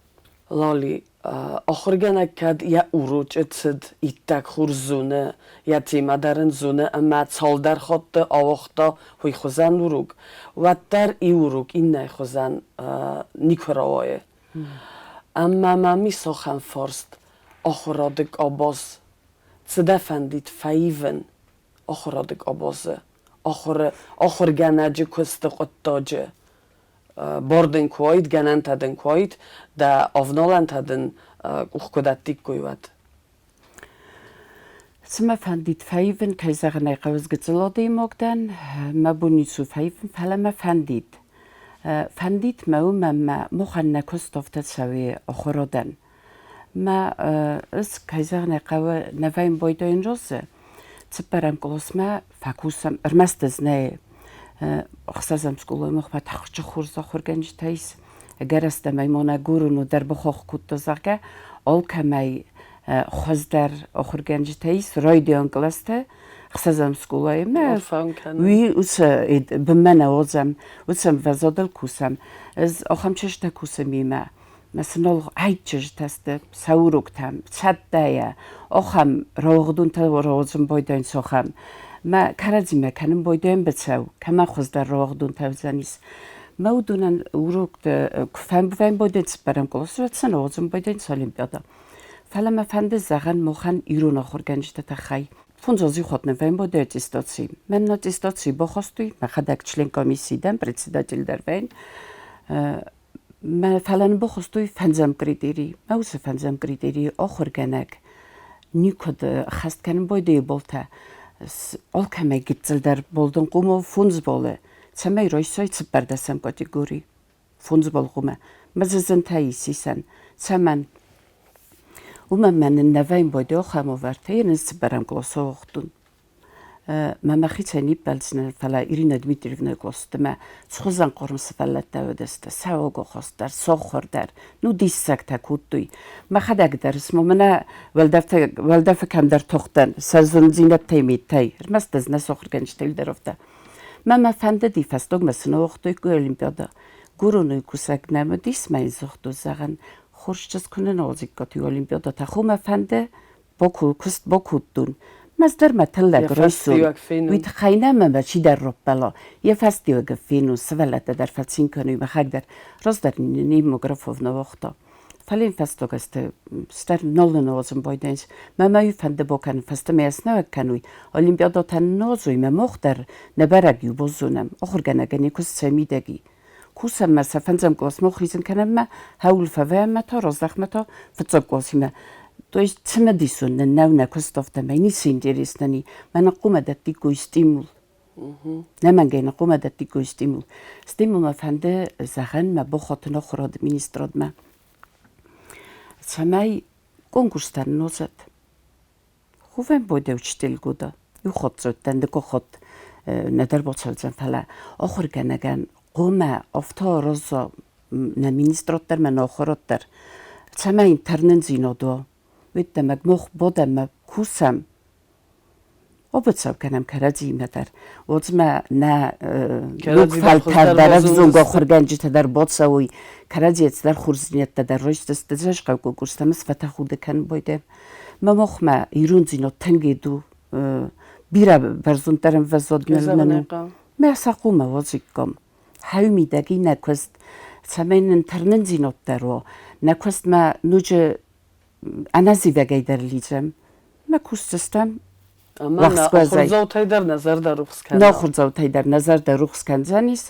Лали, Ахуыргӕнӕг кӕд йӕ урочы цыд иттӕг хорз зоны, йӕ темӕ дӕр ын зоны ӕмӕ цалдӕр хатты ауагъта уый хуызӕн урок, уӕддӕр иу урок иннӕйы хуызӕн никуы рауайы. Ӕмӕ мӕм ис ахӕм фарст: ахуырады къабаз цы дӕ фӕндид фӕивын ахуырады къабазы, ахуыры ахуыргӕнӕджы куысты хъуыддаджы? Бар дын куы уаид, гӕнӕнтӕ дын куы уаид, дӕ авналӕнтӕ дын къух куы дӕттиккой, уӕд? Цы мӕ фӕндид фӕивын, кӕй зӕгъын ӕй хъӕуы, гыццыл адӕймаг дӕн, мӕ бон ницы у фӕивын, фӕлӕ мӕ фӕндид. Фӕндид мӕ уымӕн мӕ мохӕн нӕ куыст афтӕ цӕуы ахуырадӕн. Мӕ ӕз, кӕй зӕгъын ӕй хъӕуы, нӕ вӕййын байдайын разы. Цыппӕрӕм къласмӕ фӕкусӕм, ӕрмӕст ӕз нӕ ӕхсӕзӕм скъолайы махмӕ тӕхджы хорз ахуыргӕнджытӕ ис. Ӕгӕрыстӕмӕй ма нӕ горын дӕр бахахх кодта, зӕгъгӕ, алкӕмӕй хуыздӕр ахуыргӕнджытӕ ис райдиан кълӕстӕ ӕхсӕзӕм скъолайы. Мӕ уый уыцы бынмӕ нӕ уадзӕм, уыцы ӕмвӕзадыл кусӕм. Ӕз ахӕм чызджытӕ кусӕм имӕ. Мӕ сын айчызтӕ сты сӕ уроктӕм, цӕттӕйӕ, ахӕм рауагъдонтӕ рауадзын байдайынц ахӕм. Мӕ кӕрӕдзимӕ кӕнын байдайын быцӕу, кӕмӕн хуыздӕр рауагъдонтӕ уыдзӕнис. Мӕ уыдонӕн урокты куы фӕмбывӕйын байдайын цыппӕрӕм къласы, уӕд сын ауадзын байдайынц олимпиадӕ. Фӕлӕ мӕ фӕнды зӕгъын махӕн ирон ахуыргӕнджыты тыххӕй. Фондз ази хатт нывӕн бодӕй аттестаци. Мӕн аттестаци бахастой, мӕхӕдӕг член комиссии дӕн, председатель дӕр вӕййын. Мӕ фӕлӕ бахуыстой фӕндзӕм критерий. Мӕ уыцы фӕндзӕм критерийы ахуыргӕнӕг никуыд хӕст кӕнын байдайы болтӕ. Алкӕмӕй гыццылдӕр болдын хъуымы фондз болы, цӕмӕй райсай цыппӕрдӕсӕм категори. Фондз бол хъуымы. Мӕ дзы зынтӕ исисӕн. Цӕмӕн? Уымӕн мӕ ныннӕвӕйын байдайы ахӕм уавӕртӕ, йе нын цыппӕрӕм къласы уагътон. Мӕ мӕхицӕй ниббӕлдзынӕн, фӕлӕ Ирина Дмитриевнайы кълӕстмӕ цхуызӕн хъорм сывӕллӕттӕ уыдысты, сӕуӕгохос дӕр, сохъуыр дӕр, ну диссӕгтӕ кодтой. Мӕхӕдӕг дӕр смо мӕнӕ уӕлдӕфы кӕмдӕр тохтӕн, сӕ зонддзинӕдтӕй миттӕй, ӕрмӕст ӕз нӕ сохъуыргӕнджытӕй дӕр афтӕ. Мӕ мӕ фӕндыди, фӕстагмӕ сын ауагътой Олимпиадӕ. Гуроной кусӕг нӕм уыдис, мӕ йын загътой, зӕгъӕн, хорз чызг куы нӕ науадзиккат Олимпиадӕ, та хо мӕ фӕнды, куыст бакодтон. Мӕз дӕр мӕ тыллӕг райсон. Уый тыххӕй нӕ мӕ чидӕр раппӕла. Йӕ фӕстиуӕг фенон, сывӕллӕттӕ дӕр фӕцин кӕной, мӕхӕг дӕр. Раздӕр Немографовна уагъта. Фӕлӕ йын фӕстаг азты стӕр нал нуазын байдайынц. Мӕ мӕ фӕнды бакӕнын, фӕстӕмӕ йӕ снӕуӕг кӕной. Олимпиадӕтӕн нуазой, мӕ мах дӕр нӕ бӕрӕг иу базонӕм. Ахуыргӕнӕгӕн йӕ куыст сӕ мидӕг и. Кусӕм ма сӕ фӕндзӕм къласмӕ хизын кӕнӕм ма, хӕуыл фӕвӕйӕм ма та, раздӕхмӕ та фыццаг къласимӕ. То есть цымыдисон нын нӕу нӕ куыст афтӕмӕй, ницы интересно ни. Мӕнӕ хъумӕ дӕттиккой стимул. Нӕмӕнгӕй нӕ хъумӕ дӕттиккой стимул. Стимул мӕ фӕнды зӕгъӕн мӕ бохатын ахуырады министрадмӕ, цӕмӕй конкурстӕ нозӕт. Хувӕн бодӕ учитель года. Иу хатт дыууӕ хатт нӕдӕр бацӕудзӕн, фӕлӕ ахуыргӕнӕгӕн хъуамӕ афтӕ араза нӕ министрад дӕр мӕ нӕ ахуырад дӕр, цӕмӕй йын тырнындзинад уа. Уеддӕмӕ мах бадӕммӕ кусӕм, обыцӕу кӕнӕм кӕрӕдзиимӕ дӕр. Уодзмӕ нӕ ног фӕлтӕр дӕр, ӕвзонг ахуыргӕнджытӕ дӕр бацӕуой, кӕрӕдзийӕ цыдӕр хорздзинӕдтӕ дӕр райсдзысты, зӕгъгӕ, курстӕм сфӕтӕхуды кӕнын байдайӕм. Мӕ махмӕ ирондзинад тынг ид у. Бирӕ бӕрзонддӕр ӕмвӕзад нӕ у. Мӕ сӕ хъумӕ уадзиккам. Хӕуы мидӕг нӕ куыст, цӕмӕй нын тырнындзинад дӕр уа. Нӕ куыстмӕ ноджы ӕнӕзивӕгӕй дӕр лидзӕм. Мӕ кусдзыстӕм. Ӕмӕ нӕ ахуырдзаутӕй дӕр нӕ зӕрдӕ рухс кӕна. Нӕ ахуырдзаутӕй дӕр нӕ зӕрдӕ рухс кӕндзӕнис.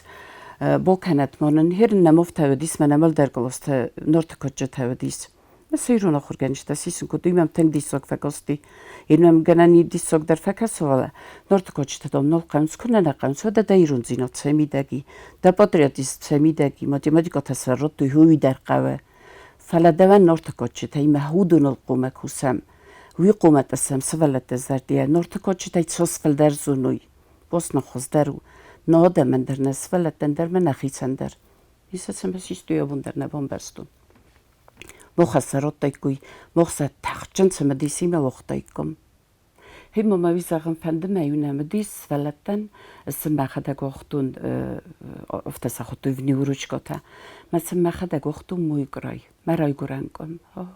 Бокӕнӕт ма нын херын нӕм офтӕ уыдис, мӕнӕ мӕлдӕр къластӕ Нарты кадджытӕ уыдис. Сӕйрон ахуыргӕнджытӕ сисын кодтой, мӕм тынг диссаг фӕкасти. Иннӕм гӕнӕн и диссаг дӕр фӕкӕсы, фӕлӕ Нарты кадджытӕ дам нал хъӕуынц, куы нӕ хъӕуынц, уӕдӕ дӕ ирондзинад сӕ мидӕг и, дӕ патриотизм сӕ мидӕг и, математикӕтӕ сӕ радтой, уый дӕр хъӕуы. Фӕлӕ дӕуӕн Нарты кадджытӕй мӕ уыдоныл хъуамӕ кусӕм. Уый хъуамӕ тъыссӕм сывӕллӕтты зӕрдийӕ, Нарты кадджытӕй цас фылдӕр зоной, уас нын хуыздӕр у. Нӕ адӕмӕн дӕр, нӕ сывӕллӕттӕн дӕр мӕ нӕхицӕн дӕр. Исӕцӕн систой абон дӕр нӕ бамбӕрстон. Мохӕ сӕ радтаиккой, мох сӕ тӕхджын цымыдисимӕ уагътаиккам. Химо ма уый зӕгъын фӕнды, мӕ иу нӕм уыдис сывӕллӕттӕн, сын мӕхӕдӕг уагътон, афтӕ сӕ хуыдтой внеурочкӕтӕ, мӕ сын мӕхӕдӕг уагътон мойграй, мӕ райгуырӕн къуым.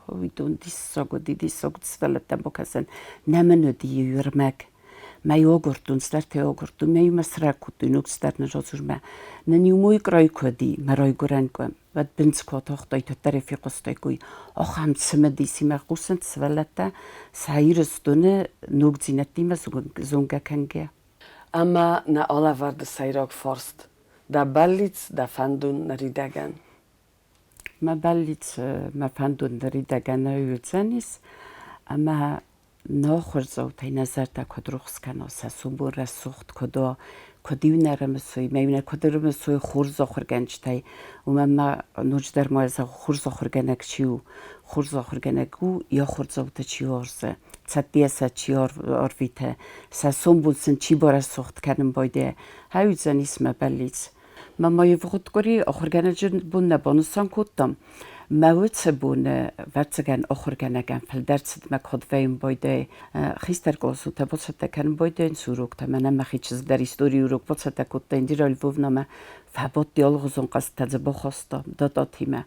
Уыдон диссаг уыди, диссаг уыд сывӕллӕттӕм бакӕсӕн. Нӕ мын уыди иу ӕрмӕг. Мӕ агуырдтон, цыдӕртӕ агуырдтон, мӕ иумӕ сраг кодтой ног цыдӕр нӕ зазурмӕ. Нын иу мойграй куы уыди, мӕ райгуырӕн къуым, уӕд бындз куы атахтай, уӕддӕр ӕй фехъуыстай, ахӕм цымыдисимӕ хъусынц сывӕллӕттӕ сӕ Ирыстоны ногдзинӕдтимӕ зонгӕ кӕнгӕ. Ӕмӕ нӕ алӕвӕрды сӕйраг фарст: дӕ бӕллиц, дӕ фӕндон ныридӕгӕн? Мӕ бӕллиц, мӕ фӕндон ныридӕгӕн уыдзӕнис, ӕмӕ нӕ ахуырдзаутӕй нӕ зӕрдӕ куыд рухс кӕна, сӕ сомбон рӕсугъд куыд уа, куыд-иу нӕ ӕрымысой, мӕ-иу нӕ куыд ӕрымысой хорз ахуыргӕнджытӕй, уымӕн ма ноджыдӕр ма зӕгъ, хорз ахуыргӕнӕг чи у, хорз ахуыргӕнӕг у, йӕ ахуырдзауты чи уарзы, цӕттӕйӕ сӕ чи ӕрвиты, сӕ сомбон сын чи барӕсугъд кӕнын байдайа, ай уыдзӕнис мӕ бӕллиц. Мӕ ма ивгъуыд къуыри ахуыргӕнӕджы бон нӕ банысан кодтам. Мӕ уыцы боны, ӕвӕццӕгӕн, ахуыргӕнӕгӕн фылдӕр цыдмӕ куыд вӕййын байдайы, хистӕр къласонтӕ бацӕттӕ кӕнын байдайынц уроктӕ. Мӕнӕ мӕхи чызг дӕр историйы урок бацӕттӕ кодта Индира Львовнамӕ, фӕбадти алыгъуызон хъӕзтытӕ дзы бахаста дататимӕ.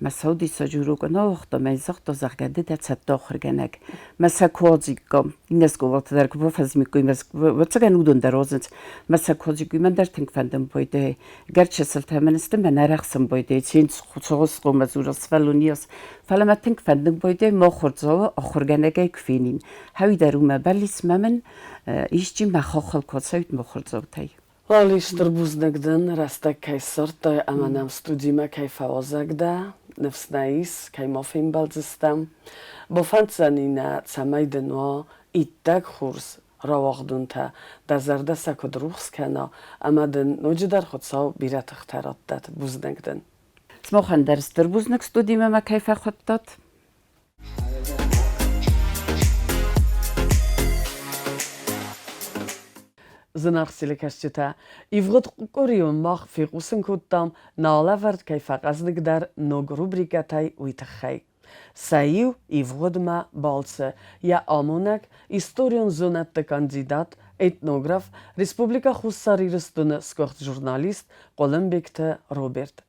Мӕ сау диссаджы урок ын ауагъта, мӕ йын загъта, зӕгъгӕ, ды дӕ цӕттӕ ахуыргӕнӕг. Мӕ сӕ куы адзиккам, иннӕ скъолаты дӕр куы бафӕзмиккой, мӕ ӕвӕццӕгӕн уыдон дӕр уадзынц. Мӕ сӕ куы адзиккой, мӕн дӕр тынг фӕндын байдайы. Гӕрчесылтӕ мын сты, мӕн арӕх сын байдайы, цогъосхъомӕ дзуры сывӕллон ис. Фӕлӕ мӕ тынг фӕндын байдайы, мӕ ахуырдзауы ахуыргӕнӕгӕй куы фенин. Хӕуи дӕр у мӕ бӕллиц, мӕ мын исчи мӕ хохыл куы ацӕуид мӕ ахуырдзаутӕй. Лали, стыр бузныг дын, рӕстӕг кӕй ссардтай ӕмӕ нӕм студимӕ кӕй фӕуазӕг дӕ. Ныфс нӕ ис, кӕй ма фембӕлдзыстӕм. Бафӕнддзӕни нӕ, цӕмӕй дын уа иттӕг хорз рауагъдонтӕ, дӕ зӕрдӕ сӕ куыд рухс кӕна, ӕмӕ дын ноджыдӕр Хуыцау бирӕ тыхтӕ раттӕд. Бузныг дын. Сымахӕн дӕр стыр бузныг студимӕ мӕ кӕй фӕхуыдтат. Зынаргъ телекӕсджытӕ, ивгъуыд къуырион мах фехъусын кодтам, нӕ алӕвӕрд кӕй фӕкъӕзныгдӕр ног рубрикӕтӕй, уый тыххӕй. Сӕ иу ивгъуыдмӕ балцы йӕ амонӕг, историон зонӕдты кандидат, этнограф, Республикӕ Хуссар Ирыстоны сгуыхт журналист Хъуылымбегты Роберт.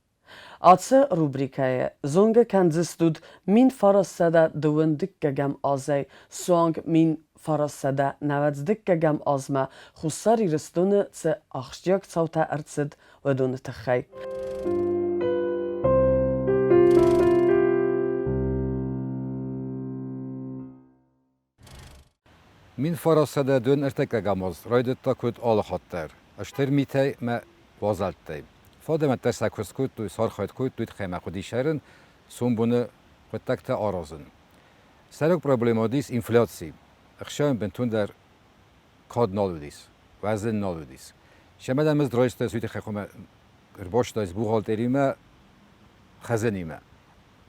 Ацы рубрикӕйы зонгӕ кӕндзыстут 1992 азӕй суанг 1992 азмӕ Хуссар Ирыстоны цы ахсджиаг цаутӕ ӕрцыд, уыдоны тыххӕй. 1902 аз райдыдта куыд алы хатт дӕр, стыр митӕй мӕ уазӕлттӕй. Фадӕмӕттӕ сӕ куыст кодтой, сархайд кодтой тыххӕй мӕ хъуыди сӕрын, сомбоны хъуыддӕгтӕ аразын. Сӕйраг проблемӕ уыдис инфляци. Ӕхсӕн бынтондӕр кад нал уыдис, уӕзын нал уыдис. Семӕ мызд райста уый тыххӕй хъуамӕ ӕрбастаис бухгалтеримӕ, хӕзынимӕ.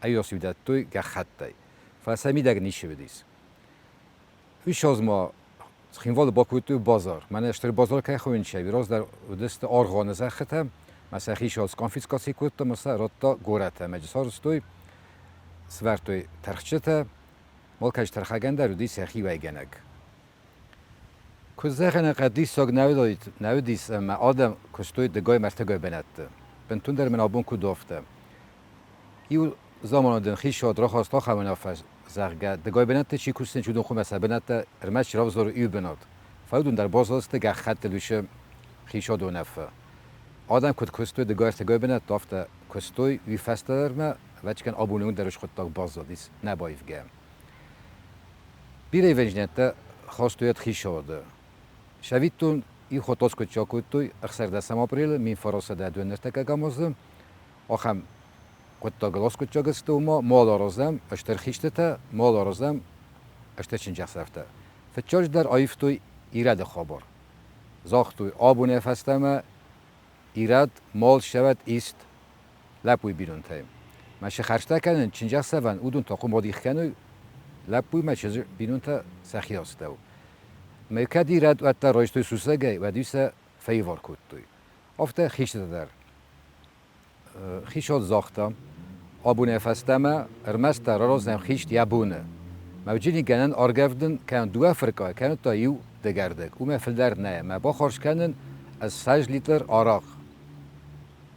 Ӕйас дӕттой гӕххӕттӕй. Фӕлӕ сӕ мидӕг ницы уыдис. Уый ма Цхинвалы бакодтой базар. Мӕнӕ стыр базар кӕй хуыйнчы, уый раздӕр уыдысты аргъуаны зӕххытӕ, мӕ сӕ хицау сконфискаци кодта ӕмӕ сӕ радта горӕты. Ӕмӕ сарӕзтой, сӕвӕрдтой тӕрхджытӕ, малкӕй тӕрхӕгӕн дӕр уыди сӕхи уӕйгӕнӕг. Куыд зӕгъӕн, диссаг нӕ уыдис, ӕмӕ адӕм куыстой дыгай-мӕртӕгай бынӕтты. Бынтондӕр мын абон куыд афтӕ. Иу заманы дын хицауад рахаста ахӕм уынаффӕ, зӕгъгӕ, дыгай бынӕтты чи кусынц, уыдон хъуамӕ сӕ бынӕттӕ ӕрмӕст равзарой иу бынат. Фӕлӕ уыдон дӕр баззадысты гӕххӕттыл уыцы хицауады уынаффӕ. Адӕм куыд куыстой дыгай-ӕртыгай бынӕтты, афтӕ куыстой, уый фӕстӕдӕрмӕ, ӕвӕццӕгӕн, абоны онг дӕр хъуыддаг баззадис нӕ баивгӕ. Бирӕ ивӕндзинӕдтӕ хастой ӕд хицауады. Цӕвиттон, иу хатт аскъуыддзаг кодтой 16 апрелы 1929 азы ахӕм хъуыддагыл аскъуыддзаг сты, ома мал аразӕм стыр хистытӕ, мал аразӕм стыр чындзӕхсӕвтӕ. Фыццаджыдӕр аивтой ирӕды хабар. Загътой, абонӕй фӕстӕмӕ ирӕд мал ссӕуӕд ист лӕппуйы бинонтӕй. Мӕ цы хӕрзтӕ кӕнын чындзӕхсӕвӕн, уыдон та хъуамӕ адих кӕной лӕппуимӕ чызджы бинонтӕ сӕхи астӕу. Мӕ кӕд ирӕд уӕддӕр райстой сусӕгӕй, уӕд-иу сӕ фӕивар кодтой. Афтӕ хистытӕ дӕр. Хицауад загъта, абонӕй фӕстӕмӕ ӕрмӕстдӕр араздзӕн хист йӕ боны. Мӕ уыди гӕнӕн аргӕвдын кӕнӕ дыууӕ фыркъайы, кӕнӕ та иу дыгӕрдыг. Уымӕй фылдӕр нӕ. Мӕ бахарз кӕнын 80 литр арахъ.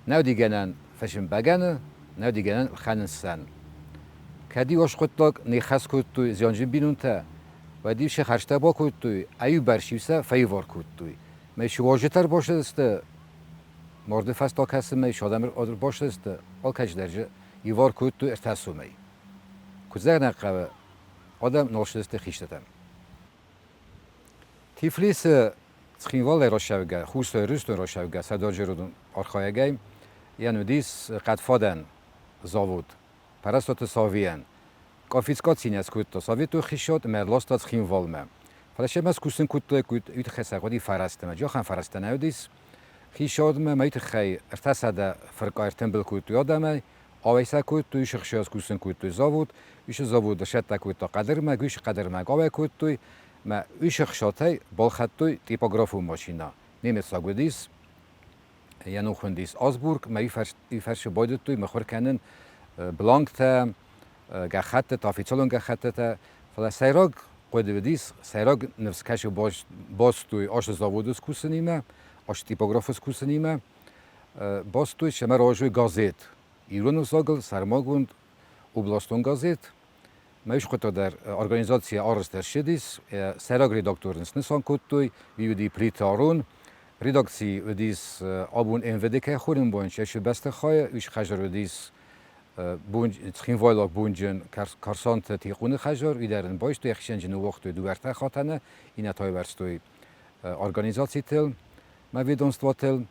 Нӕ уыди гӕнӕн фысым бӕгӕны, нӕ уыди гӕнӕн ӕлхӕнын сӕн. Кӕд-иу аскъуыддаг не ххӕст кодтой зианджын бинонтӕ, уӕд-иу сӕ хӕрзтӕ бакодтой, аиуварс-иу сӕ фӕивар кодтой. Мӕ уазджытӕ ӕрбацыдысты марды фӕстӕ кӕсынмӕ, адӕм ӕрбацыдысты, алкӕцыдӕр дзы ивар кодтой ӕртӕ сомӕй. Куыд зӕгъын хъӕуы, адӕм нал ссыдысты хистӕртӕм. Тифлисы Цхинвалӕй рацӕугӕ, Хуссар Ирыстон рацӕугӕ сӕдӕджерон архайӕгӕй йӕн уыдис хъӕдфадӕн завод Пӕрӕстаты Савийӕн. Къафицка цинӕ скодта советон хицауад ӕмӕ ӕрласта Цхинвалмӕ. Фӕлӕ семӕ скусын кодтой, уый тыххӕй сӕ хъуыди фӕрӕзтӕ. Ӕмӕ джохӕн фӕрӕзтӕ нӕ уыдис хицауадмӕ, мӕ уый тыххӕй 300 фыркъа ӕртымбыл кодтой адӕмӕй, Ауӕй сӕ кодтой, сыхсӕз кусын кодтой завод, уыцы заводы сӕттӕ кодта хъӕдырмӕг, уыцы хъӕдырмӕг ауӕй кодтой, мӕ уыцы хсатӕй балхӕдтой типографон машинӕ. Немецаг уыдис, йӕ ном хуындис Асбург, мӕ уый фӕрцы байдыдтой мыхуыр кӕнын бланктӕ, гӕххӕттытӕ, официалон гӕххӕттытӕ. Фӕлӕ сӕйраг хъуыды уыдис, сӕйраг ныфс кӕсы бастой ацы заводы скусынимӕ, ацы типографы скусынимӕ. Бастой сӕмӕ разой газет. Ирон ӕвзагыл сӕрмагонд областон газет. Мӕ скъуыдта дӕр организацийӕ арӕзт ӕрцыдис. Сӕйраг редактор ын снысан кодтой, уый уыди Плиты Арон. Редакци уыдис абон МВД кӕй хонӕм бончы бӕстыхайы, уый хӕзар уыдис Цхинвайлаг бонджын Карсанты Тихъуны хӕзар, уый дӕр ын байстой, ӕхсӕнджы ныууагътой дыууӕ-ӕртӕ хатӕны, иннӕтӕ айвӕрстой организацитыл, мӕ ведомствотыл.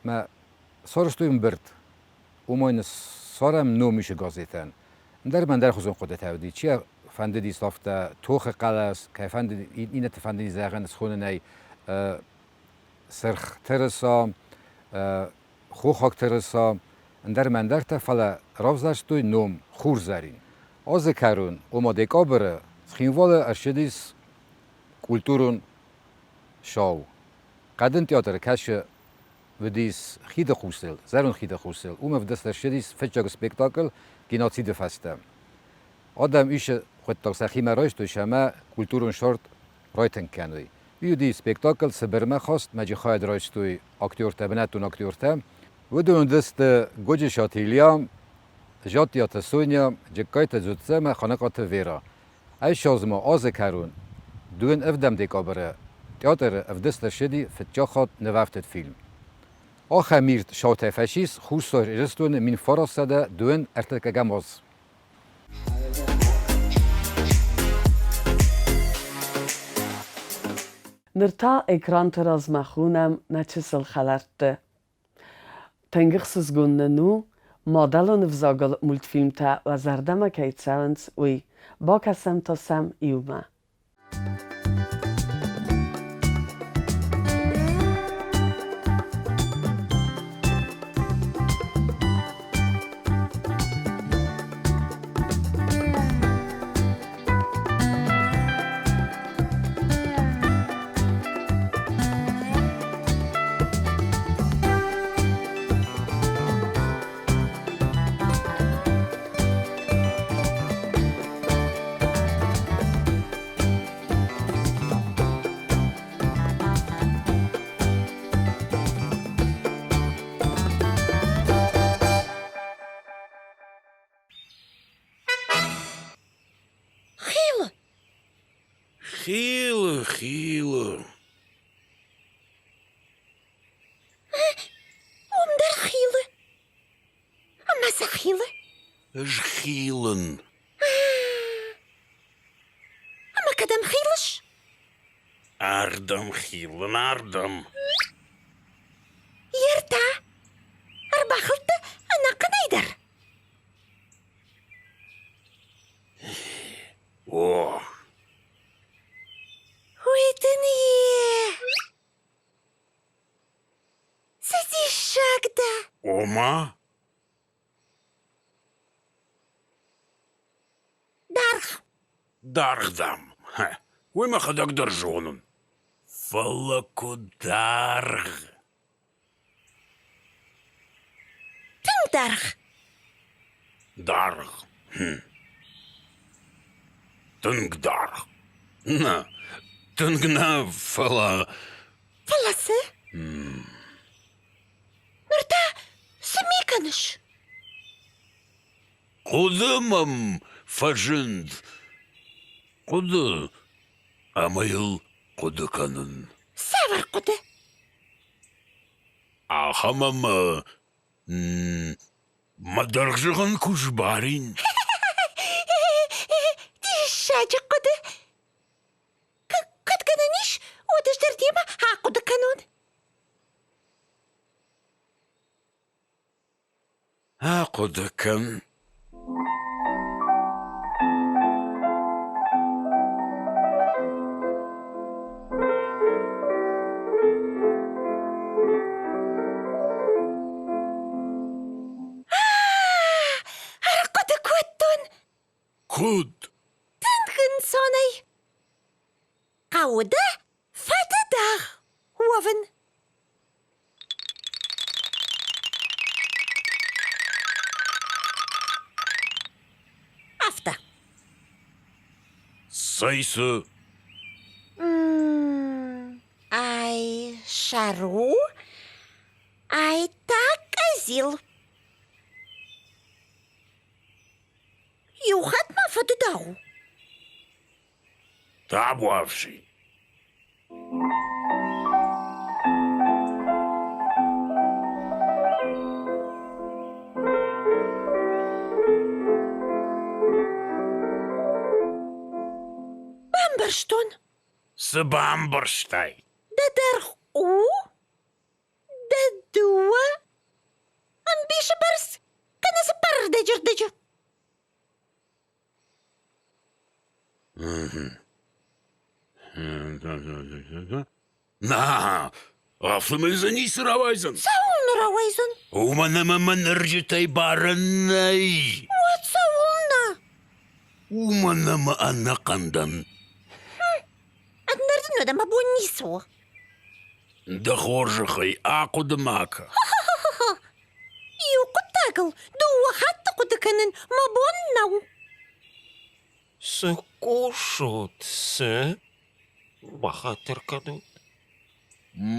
Мӕ сарӕзтой ӕмбырд, уымӕн ссарӕм ном исы газетӕн. Ӕндӕр ӕмӕ ӕндӕрхуызон хъуыдытӕ уыди. Чи фӕндыдис афтӕ тохы хъӕлӕс, кӕй фӕндыди, иннӕты фӕндыди зӕгъын, схонын ӕй сырх тырыса, хохаг тырыса, ӕндӕр ӕмӕ ӕндӕртӕ, фӕлӕ равзӕрстой ном Хурзӕрин. Азы кӕрон, ома декабры, Цхинвалы ӕрцыдис культурон шоу. Хъӕдын театры кӕсы уыдис хиды хъусыл, зӕронд хиды хъусыл. Уым ӕвдыст ӕрцыдис фыццаг спектакль геноциды фӕстӕ. Адӕм исы хъуыддаг сӕхимӕ райстой ӕмӕ культурон сорт райтынг кӕной. Уый уыди спектакль Сыбырмӕ хаст, мӕджы хайад райстой актертӕ, бынӕттон актертӕ. Уыдон уыдысты Годжысаты Илья, Жаттиаты Соня, Джыккайты Дзуццӕ ӕмӕ Ханыкъаты Вера. Ӕссӕдзмӕ азы кӕрон дыууын ӕвдӕм декабры театры ӕвдыст ӕрцыди фыццаг хатт нывӕфтыд фильм. Ахӕм ирд шоутӕ фӕцис Хуссар Ирыстоны 1923 аз. Ныр та экранты размӕ хонӕм нӕ чысыл хӕлӕртты. Тынг ӕхсызгон нын у, мадӕлон ӕвзагыл мультфильмтӕ уӕ зӕрдӕмӕ кӕй цӕуынц, уый. Бакӕсӕм та сӕм иумӕ. Хилы! Хилы, хилы. Уым дӕр хилы. Ӕмӕ цы хилы? Ӕз хилын. Ӕмӕ кӕдӕм хилыс? Ардӕм хилын, ардӕм. Йе ртӕ ӕрбахылдта ӕнӕхъӕнӕй дӕр. О! Уый дын йе! Цы диссаг дӕ! Ома? Даргъ. Даргъ, дам. Уый мӕхӕдӕг дӕр зонын. Фӕлӕ куыд даргъ! Тынг даргъ. Даргъ. Хм. Тынг даргъ. Нӕ, тынг нӕ, фӕлӕ... Фӕлӕ цы? Ныр та цы ми кӕныс? Хъуыды мӕм фӕзынд. Хъуыды ӕмӕ йыл хъуыды кӕнын. Цавӕр хъуыды? Ахӕм ӕмӕ мӕ дӕргъ зӕгъын куы сбарин. Диссаджы хъуыды! Кӕд гӕнӕн ис, уӕд ӕз дӕр демӕ ахъуыды кӕнон. Ахъуыды кӕн. Ӕрхъуыды кодтон. Куыд? Тынг ӕнцонӕй. Хъӕуы дӕ фӕдыдагъ уӕвын. Афтӕ. Цӕй цы? Ай сӕр у, ай та къӕдзил. Иу хатт ма фӕдыдагъ у. Табуафси. Бамбӕрстон. Цы бамбӕрстай? Дӕ дӕргъ у дӕ дыууӕ ӕмбисы бӕрц кӕнӕ цыппарырдӕджы Нӕ, афтӕмӕй дзы ницы рауайдзӕн. Цӕуылнӕ рауайдзӕн? Уымӕн ӕмӕ мӕ нырджытӕй барын нӕй. Уӕд цӕуылнӕ? Уымӕн ӕмӕ ӕнӕхъӕн дӕн. Ӕндӕр дын уӕдӕ мӕ бон ницы у. Дӕ хорзӕхӕй, ахъуыды ма кӕ. Иу хъуыддагыл дыууӕ хатты хъуыды кӕнын мӕ бон нӕу. Цы кусут, цы? Бахатыр кӕнут.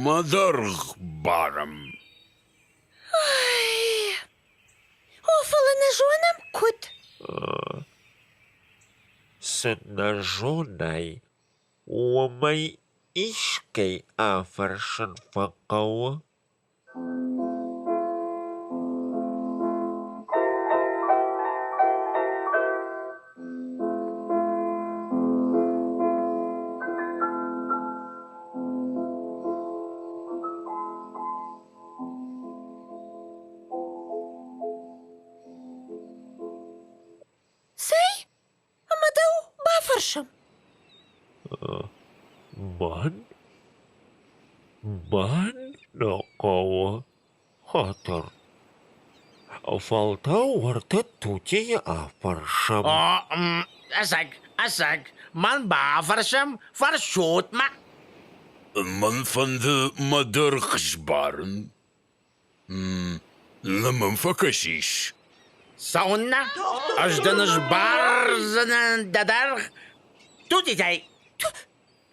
Мӕ дӕргъ барӕм. О, фӕлӕ нӕ зонӕм куыд. Цы нӕ зонай, уымӕй искӕй афӕрсын фӕхъӕуы. Цӕй, ӕмӕ дӕу бафӕрсӕм. Мӕн? Мӕн нӕ хъӕуы хатыр. Фӕлтау уӕртӕ Тутийы афӕрсӕм. О, ӕцӕг, ӕцӕг, мӕн бафӕрсӕм, фӕрсут мӕ. Мӕн фӕнды мӕ дыргъ сбарын. Нӕ мӕм фӕкӕсис? Цӕуыннӕ? Ӕз дын сбардзынӕн дӕ дӕргъ тутитӕй.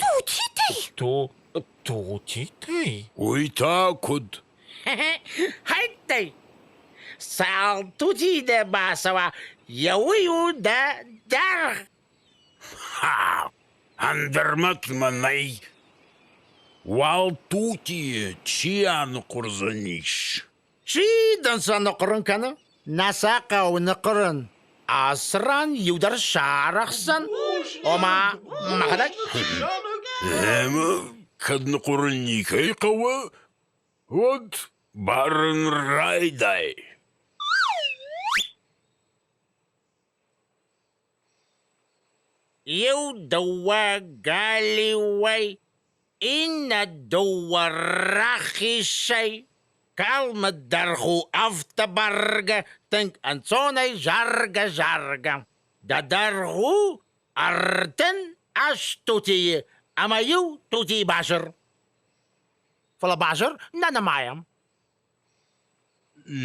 Тутитӕй? Тутитӕй? Уый та куыд? Хӕйттӕй. Цал тути дӕ бацӕуа, йӕ уый у дӕ дӕргъ. Ха! Ӕндӕр мӕт мӕ нӕй. Уал тутийы чи аныхъуырдзӕнис? Чи дын сӕ ныхъуырын кӕны? Нӕ сӕ хъӕуы ныхъуырын. Ацы ран иу дӕр сарӕхсдзӕн, ома мӕхӕдӕг. Ӕмӕ кӕд ныхъуырын никӕй хъӕуы, уӕд барын райдай. Иу дыууӕ галиуӕй, иннӕ дыууӕ рахисӕй. Калмы дӕргъ у афтӕ бӕргӕ, тынг ӕнцонӕй заргӕ-заргӕ. Дӕ дӕргъ у 38 тутийы ӕмӕ иу тутийы базыр. Фӕлӕ базыр нӕ нымайӕм.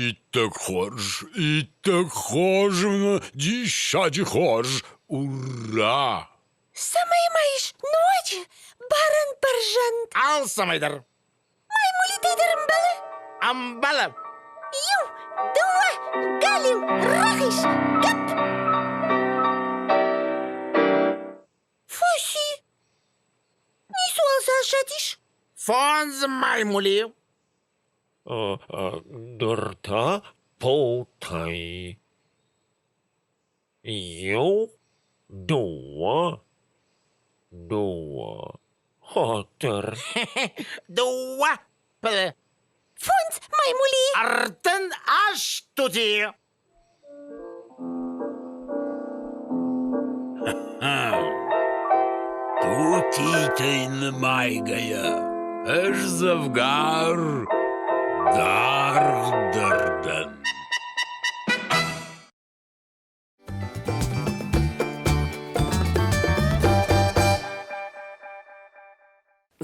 Иттӕг хорз, иттӕг хорз, диссаджы хорз! Ура! Цӕмӕй ма ис ноджы барӕн бӕрзӕнд? Алцӕмӕй дӕр. Маймулитӕй дӕр ӕмбӕлы? Ӕмбӕлы. Иу, дыууӕ, галиу, рахиз, гӕпп! Фӕци. Ницуал дзы аззадис. Фондз маймули. Ныр та полтӕй. Иу, дыууӕ, дыууӕ. Хатыр. Дыууӕ пы. Фондз маймули. 38 уыди. Тутитӕй нымайгӕйӕ, ӕз дзӕвгар даргъдӕр дӕн.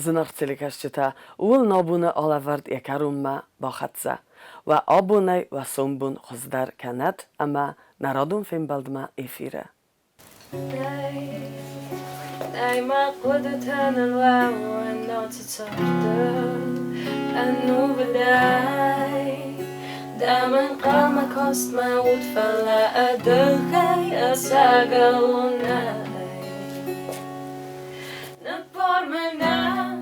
Зынаргъ телекӕсджытӕ, ууыл нӕ абоны алӕвӕрд йӕ кӕронмӕ бахӕццӕ. Уӕ абонӕй уӕ сомбон хуыздӕр кӕнӕд ӕмӕ нӕ радон фембӕлдмӕ эфиры. Нӕй мӕ хъуыдытӕ ныллӕууын ноты царды ӕнувыдӕй. Дӕм ӕнхъӕлмӕ каст мӕ уд, фӕлӕ ӕдыхӕй ӕцӕгӕлон нӕй. Ныббар мӕнӕн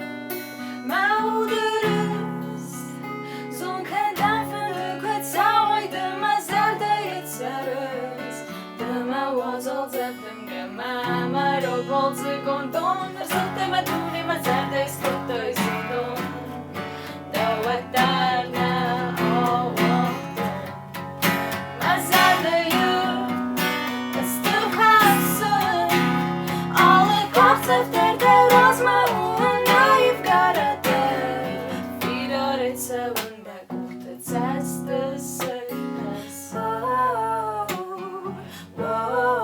мӕ уды рыст, Зон, кӕдӕм фӕнды, куыд цӕуай ды мӕ зӕрдӕйы цӕрыс. Ды мӕ уазал дымгӕ, мӕ мӕ рог уалдзыгон дон, Ӕрзылдтӕ мӕ дуне, мӕ зӕрдӕйы скодтай зындон. Дӕуӕт дӕр нӕ ауагътон. Мӕ зӕрдӕйы ыстыр хӕссын, Алы къахдзӕф дӕр дӕ размӕ у ӕнаивгӕ рӕдыд. Фидарӕй цӕуын мӕ къухты цӕсты сыг хӕссын. Фӕлӕ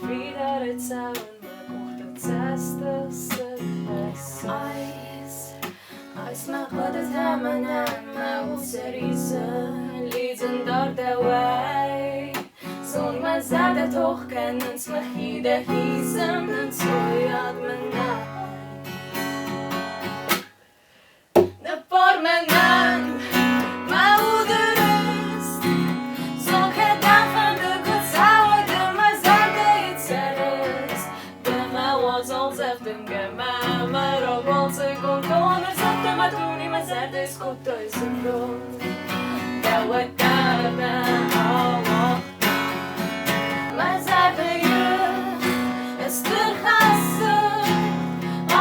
фидарӕй цӕуын мӕ къухты цӕсты сыг хӕссын. Айс, айс мӕ хъуыдытӕ мӕнӕн, мӕ уд сӕ рисы, лидзын дард дӕуӕй. Зон, мӕ зӕрдӕ тох кӕнынц мӕхи дӕхицӕн, ӕнцойад мын нӕй. Ныббар мӕнӕн мӕ уды рыст, Зон, кӕдӕм фӕнды, куыд цӕуай ды мӕ зӕрдӕйы цӕрыс. Ды мӕ уазалдзӕф дымгӕ, мӕ мӕ рог уалдзыгон дон, Ӕрзылдтӕ мӕ дуне, мӕ зӕрдӕйы скодтай зындон. Дӕуӕт дӕр нӕ ауагъта мӕ зӕрдӕйы ыстыр хӕссын.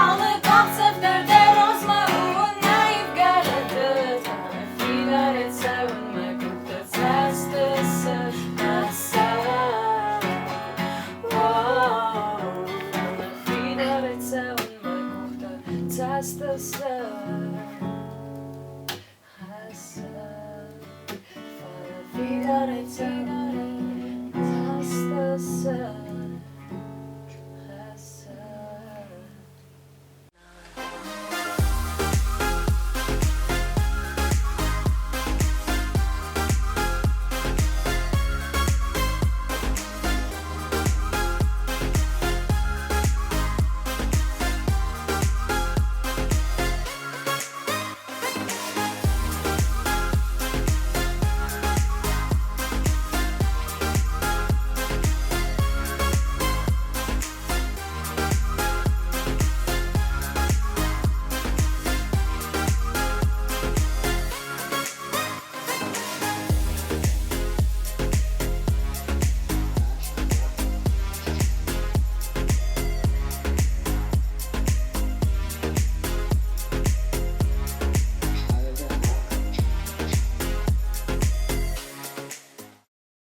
Алы къахдзӕф дӕр дӕ размӕ у ӕнаивгӕ рӕдыд. Фӕлӕ фидарӕй цӕуын мӕ къухты цӕсты сыг хӕссын. Фӕлӕ фидарӕй цӕуын мӕ къухты цӕсты сыг.